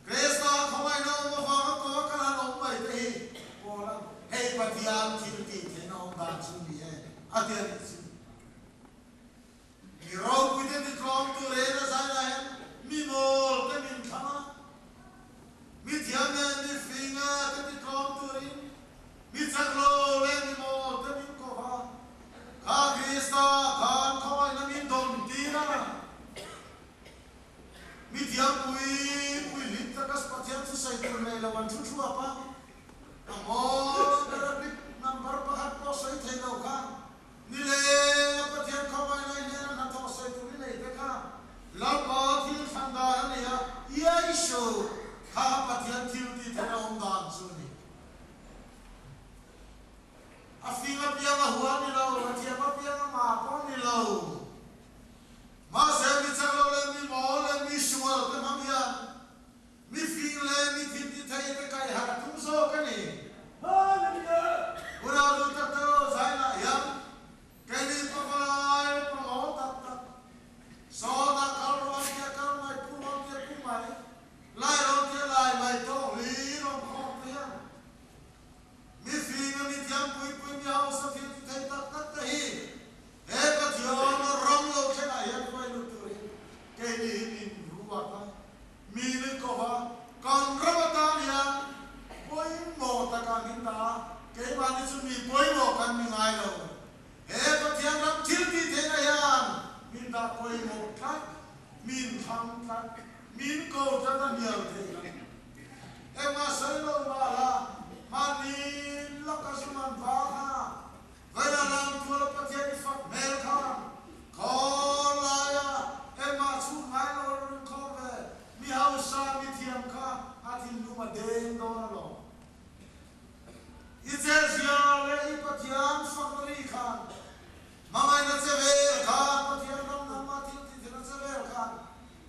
Krista khawngaihna awm avanga kaw kan han awm mai te hi Paul-a'n hei Pathian thil tih theihna awm dan chu ni e a ti a nih chu. Mi ropuite ni tlawm tur en a zai lai hian mi mawl te min thlang a, mi thiam leh mi finga te ti tlawm turin mi chak lo leh mi mawl te min kawp a, kha Krista khan khawngaihna min dawn tir a. Mi thiam pui pui hlim taka Pathian chu sawi tur nei lo an thu thuap a, a mawl ber a bik number pakhat pawh sawi thei lo khan Ni leng a Pathian khawngaih lai hnena hnathawh sawi tur i nei te kha Lalpa thil thlan dan a ni a, Iaisu kha Pathian thil tih theihna awm dan chu a ni. A fing apiang a hua ni lo, a thiam apiang a mah pawh ni lo. Mahse mi chak lo leh mi mawl leh mi sual te hmang hian Mi fing leh mi thil ti thei te kai harh tum zawk a ni. Hallelujah! Unau duh tak tak lo zainah hian keini pavalai pamaw tak tak, sawtah kal rawn tia kal mai, pu rawn tia pu mai, lai rawn tia lai mai tawh hlir awm khawm te hian mi fing a mi thiam pui pui mi hausa thil ti thei tak tak te hi he Pathian ram lo thlenah hian hruai lut turin keini hi min ruat a. Mi ni ko va, kan ram atan hian pawimawh takah min dah a, keimahni chu mi pawimawh kan ni ngai lo. He Pathian ram thil tih theihna hian min dah pawimawh tlat, min thlang tlat, min ko tlat a hnial thei lo. Engmah sawi lo mahla, mahni laka zum an va kha, Vaila lam tuala Pathian i fak hmel khan khawl laia engmah chhut ngai lo a rawn inkhawm ve. Mi hausa, mi thiam kha a thinlung a deng dawn alawm. I chezia leh i Pathian fakna ri khan hmangaihna che vel khan Pathian ram nangmah thil tih theihna che vel khan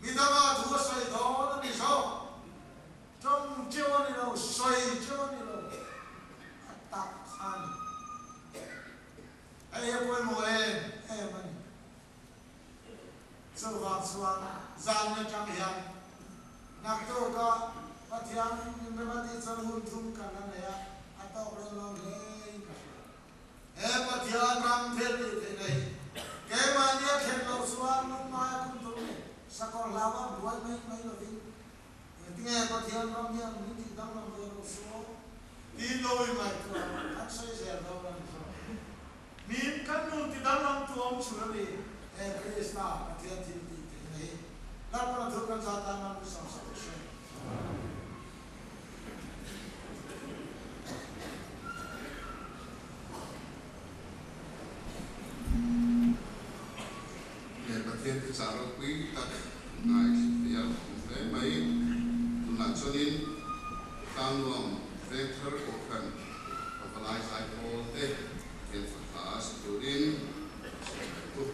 midangah thu a sawi dawn a ni zawk. Tawng teuh a ni lo, sawi teuh a ni lo, a tak kha a ni. Hei hi a pawimawh em em a ni. Chuvang chuan zan atang hian naktuk-a Pathian inrem a tih chuan hun thum kan la nei a, a tawk reng lo hlein ka hria. He Pathian ram thil tih theihna hi keimahni a thlen loh chuan lungngai a kum tur ni, sakawr hlauha buai mai mai lovin Engtinge Pathian ram hian min tih danglam ve lo suh tiin lo i ngaihtuah kan sawi zel dawn a ni zawk. Min kan nun ti danglam tu awm chhun a ni he Krista Pathian thil tih theihna hi. Lalpan a thu kan zat tan man ru sam sak rawh se. He Pathian thuchah ropui tak ngaithla a awm hle mai. Tunah chuanin Tlangnuam Vengthar Kohhran Pavalai Zaipawl te Pathian fahla sa turin sawi ang u.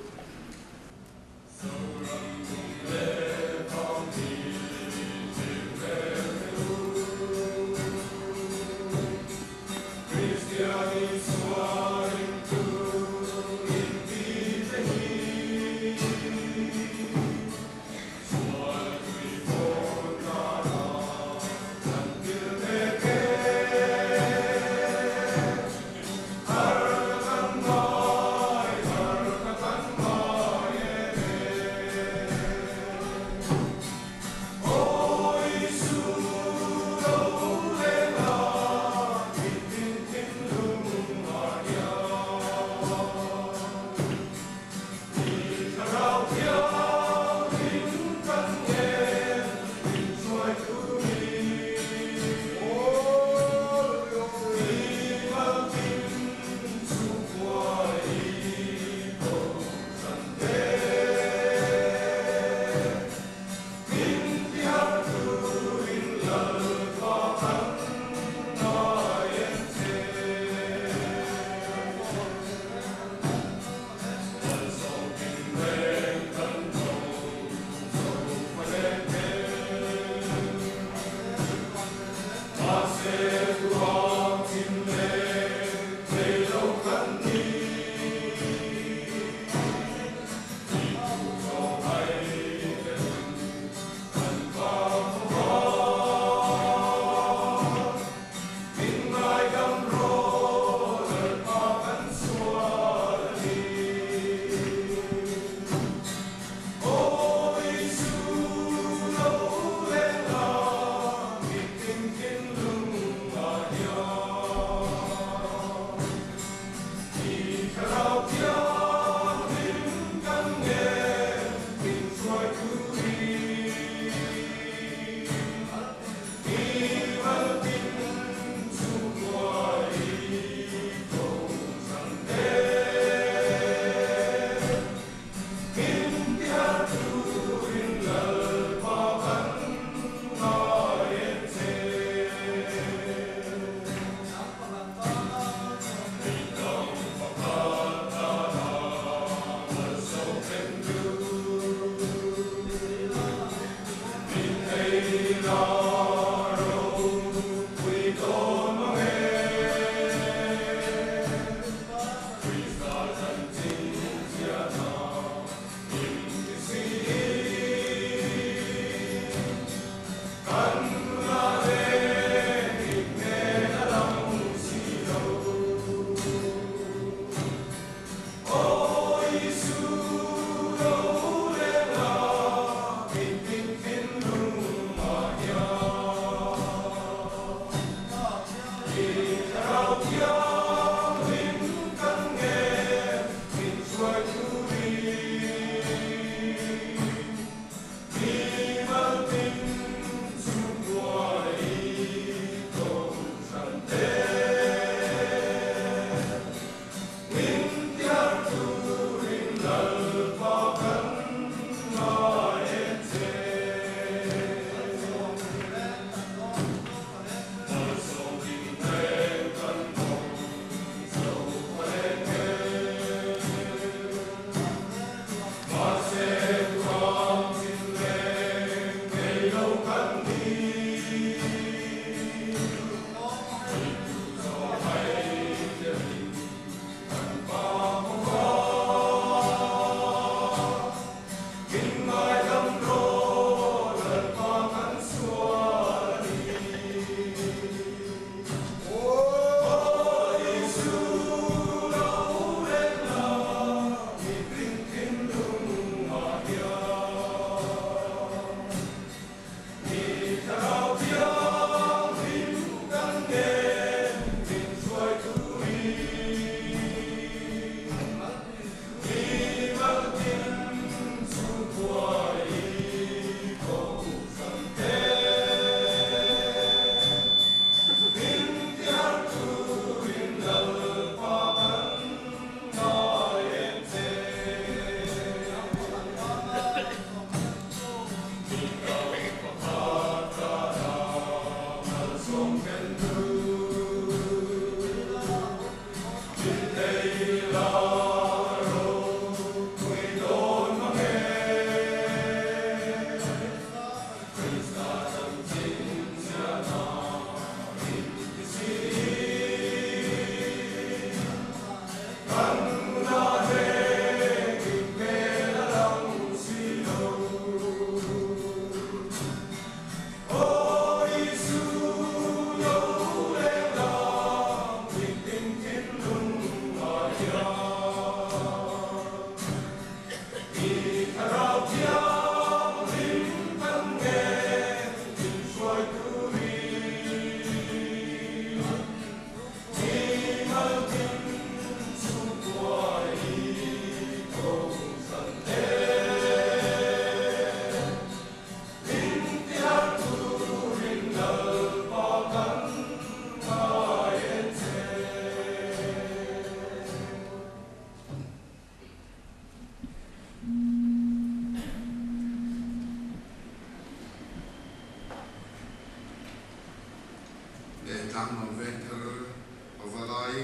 Tlangnuam Vengthar Pavalai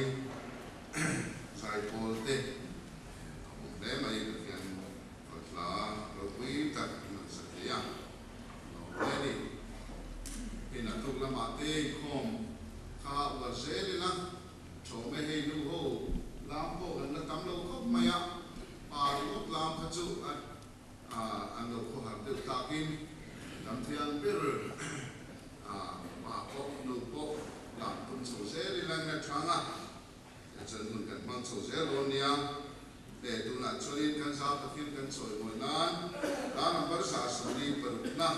Zaipawl te a awm hle mai Pathian Fahla ropui tak an han sa thei a, a lawm hle a ni. Hei naktuk lamah te inkhawm kha uar zel ila, Thawme hei nu ho lam pawh kan la tam lo khawp mai a, pa ringawt lam kha chu an lo khawhar deuh takin tam thiang ber pa pawh nu pawh lam tum chho zel ila in a chhang a. Chuan hun kan hmang chho zel dawn nia. Le tunah chuanin kan zau takin kan chawi mawi nan ta number 76 na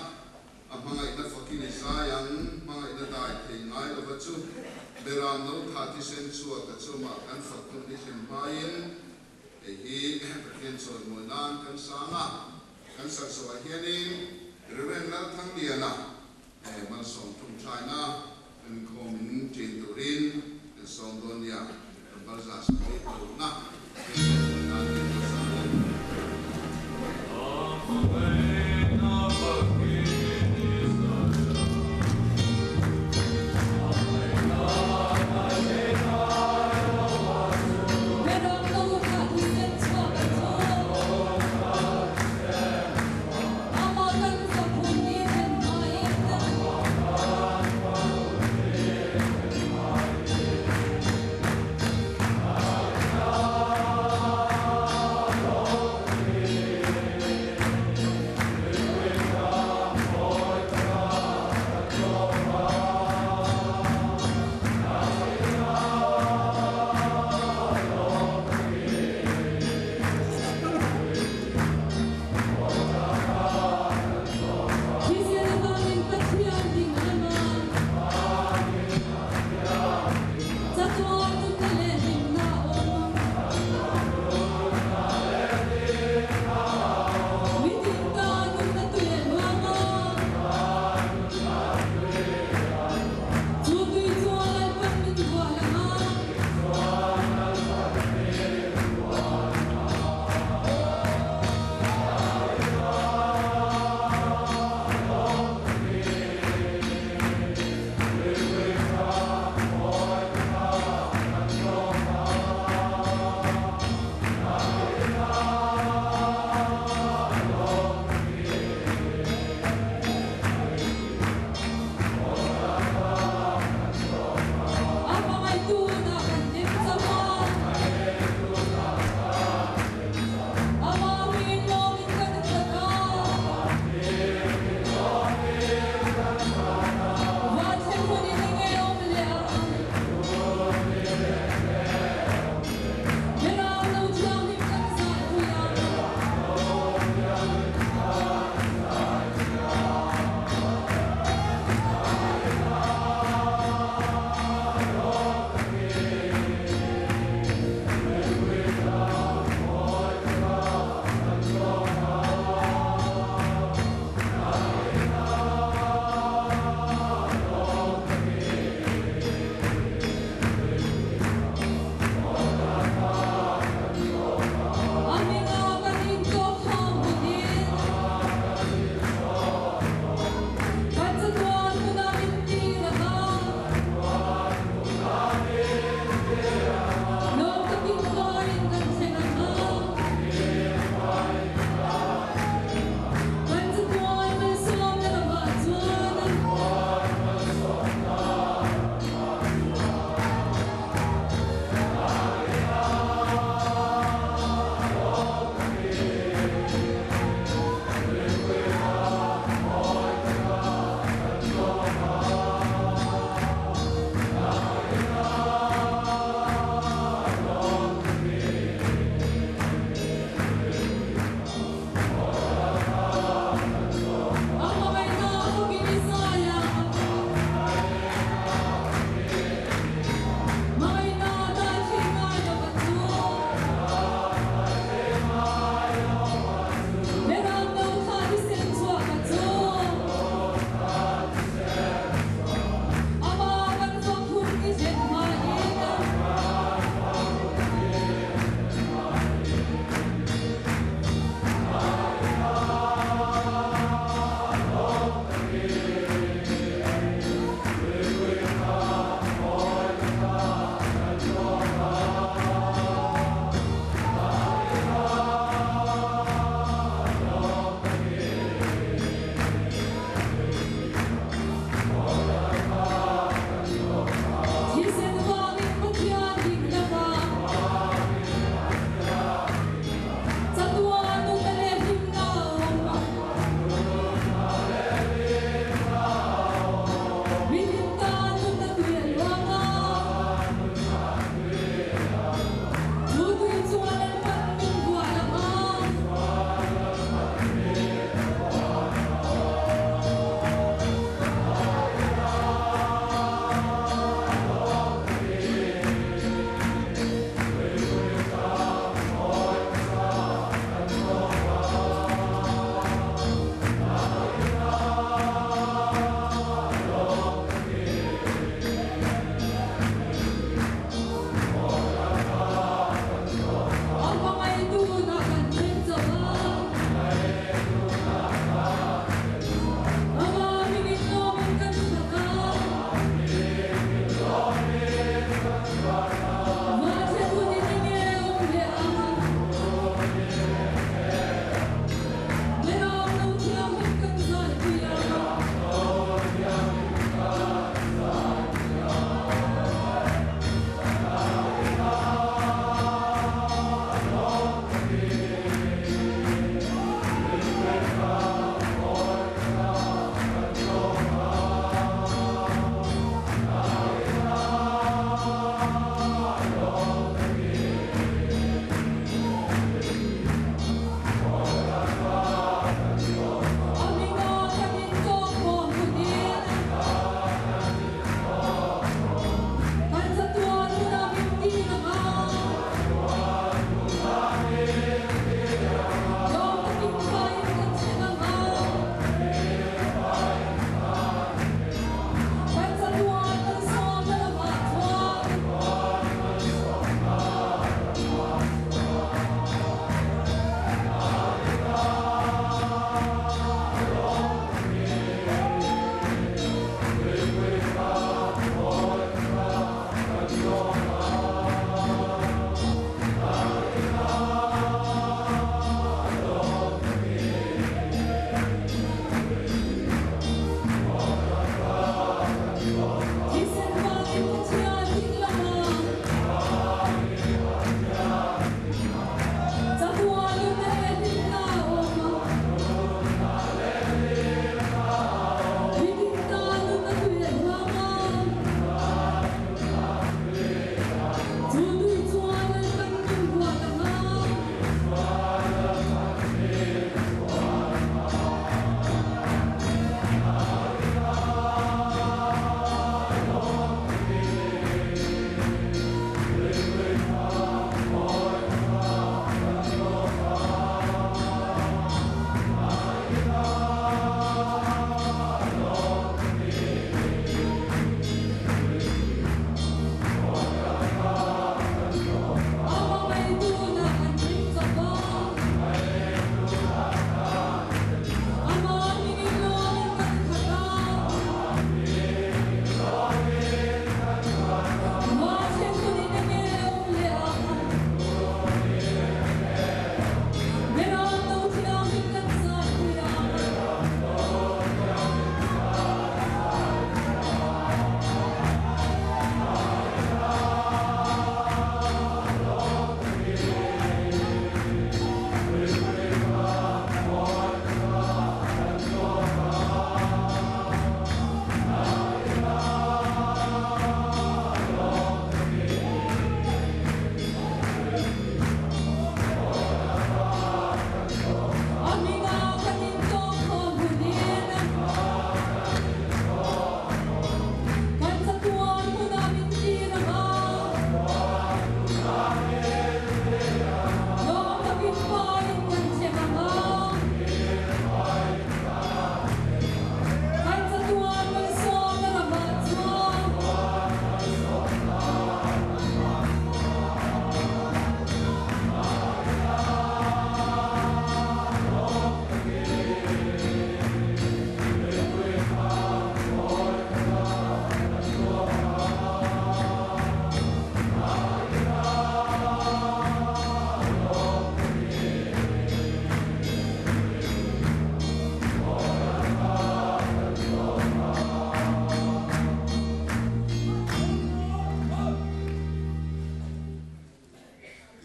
a hmangaihna fakin i zai ang, hmangaihna dai thei ngai lova chu beram lo tha thisen chhuak a chumah kan fak hun hi hlim hmain hei hi Pathian chawi mawi nan kan sang a, kan sak zawhah hianin Reverend Lalthangliana Malsawm ṭawngṭaina kan khawmin ṭin turin kan sawm dawn nia, kan balza 76 na kan sawm dawn nan kan sawm dawn.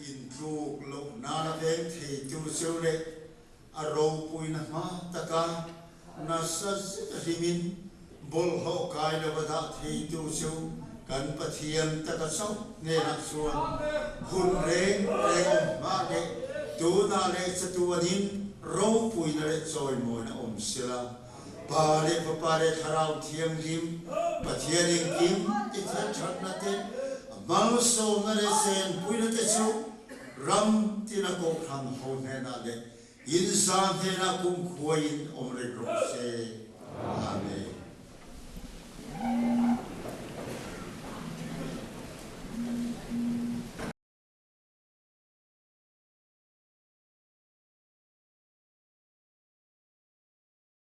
Intluk lohna la veng theitu cheu leh a ropuina hma taka nasa zet a hlimin bawlhhlawh kai lo a dah theitu chu kan Pathian taka chauh hnenah chuan hun reng reng awm hma leh tunah leh chatuanin ropuina leh chawimawina awm sela. Pa leh Fapa leh Thlarau Thianghlim Pathian engkim i thlen thatna te, a malsawmna leh chenpuina te chu ram tina Kohhran ho hnenah leh insa hnenah kumkhuaiin awm reng rawh se. Amen.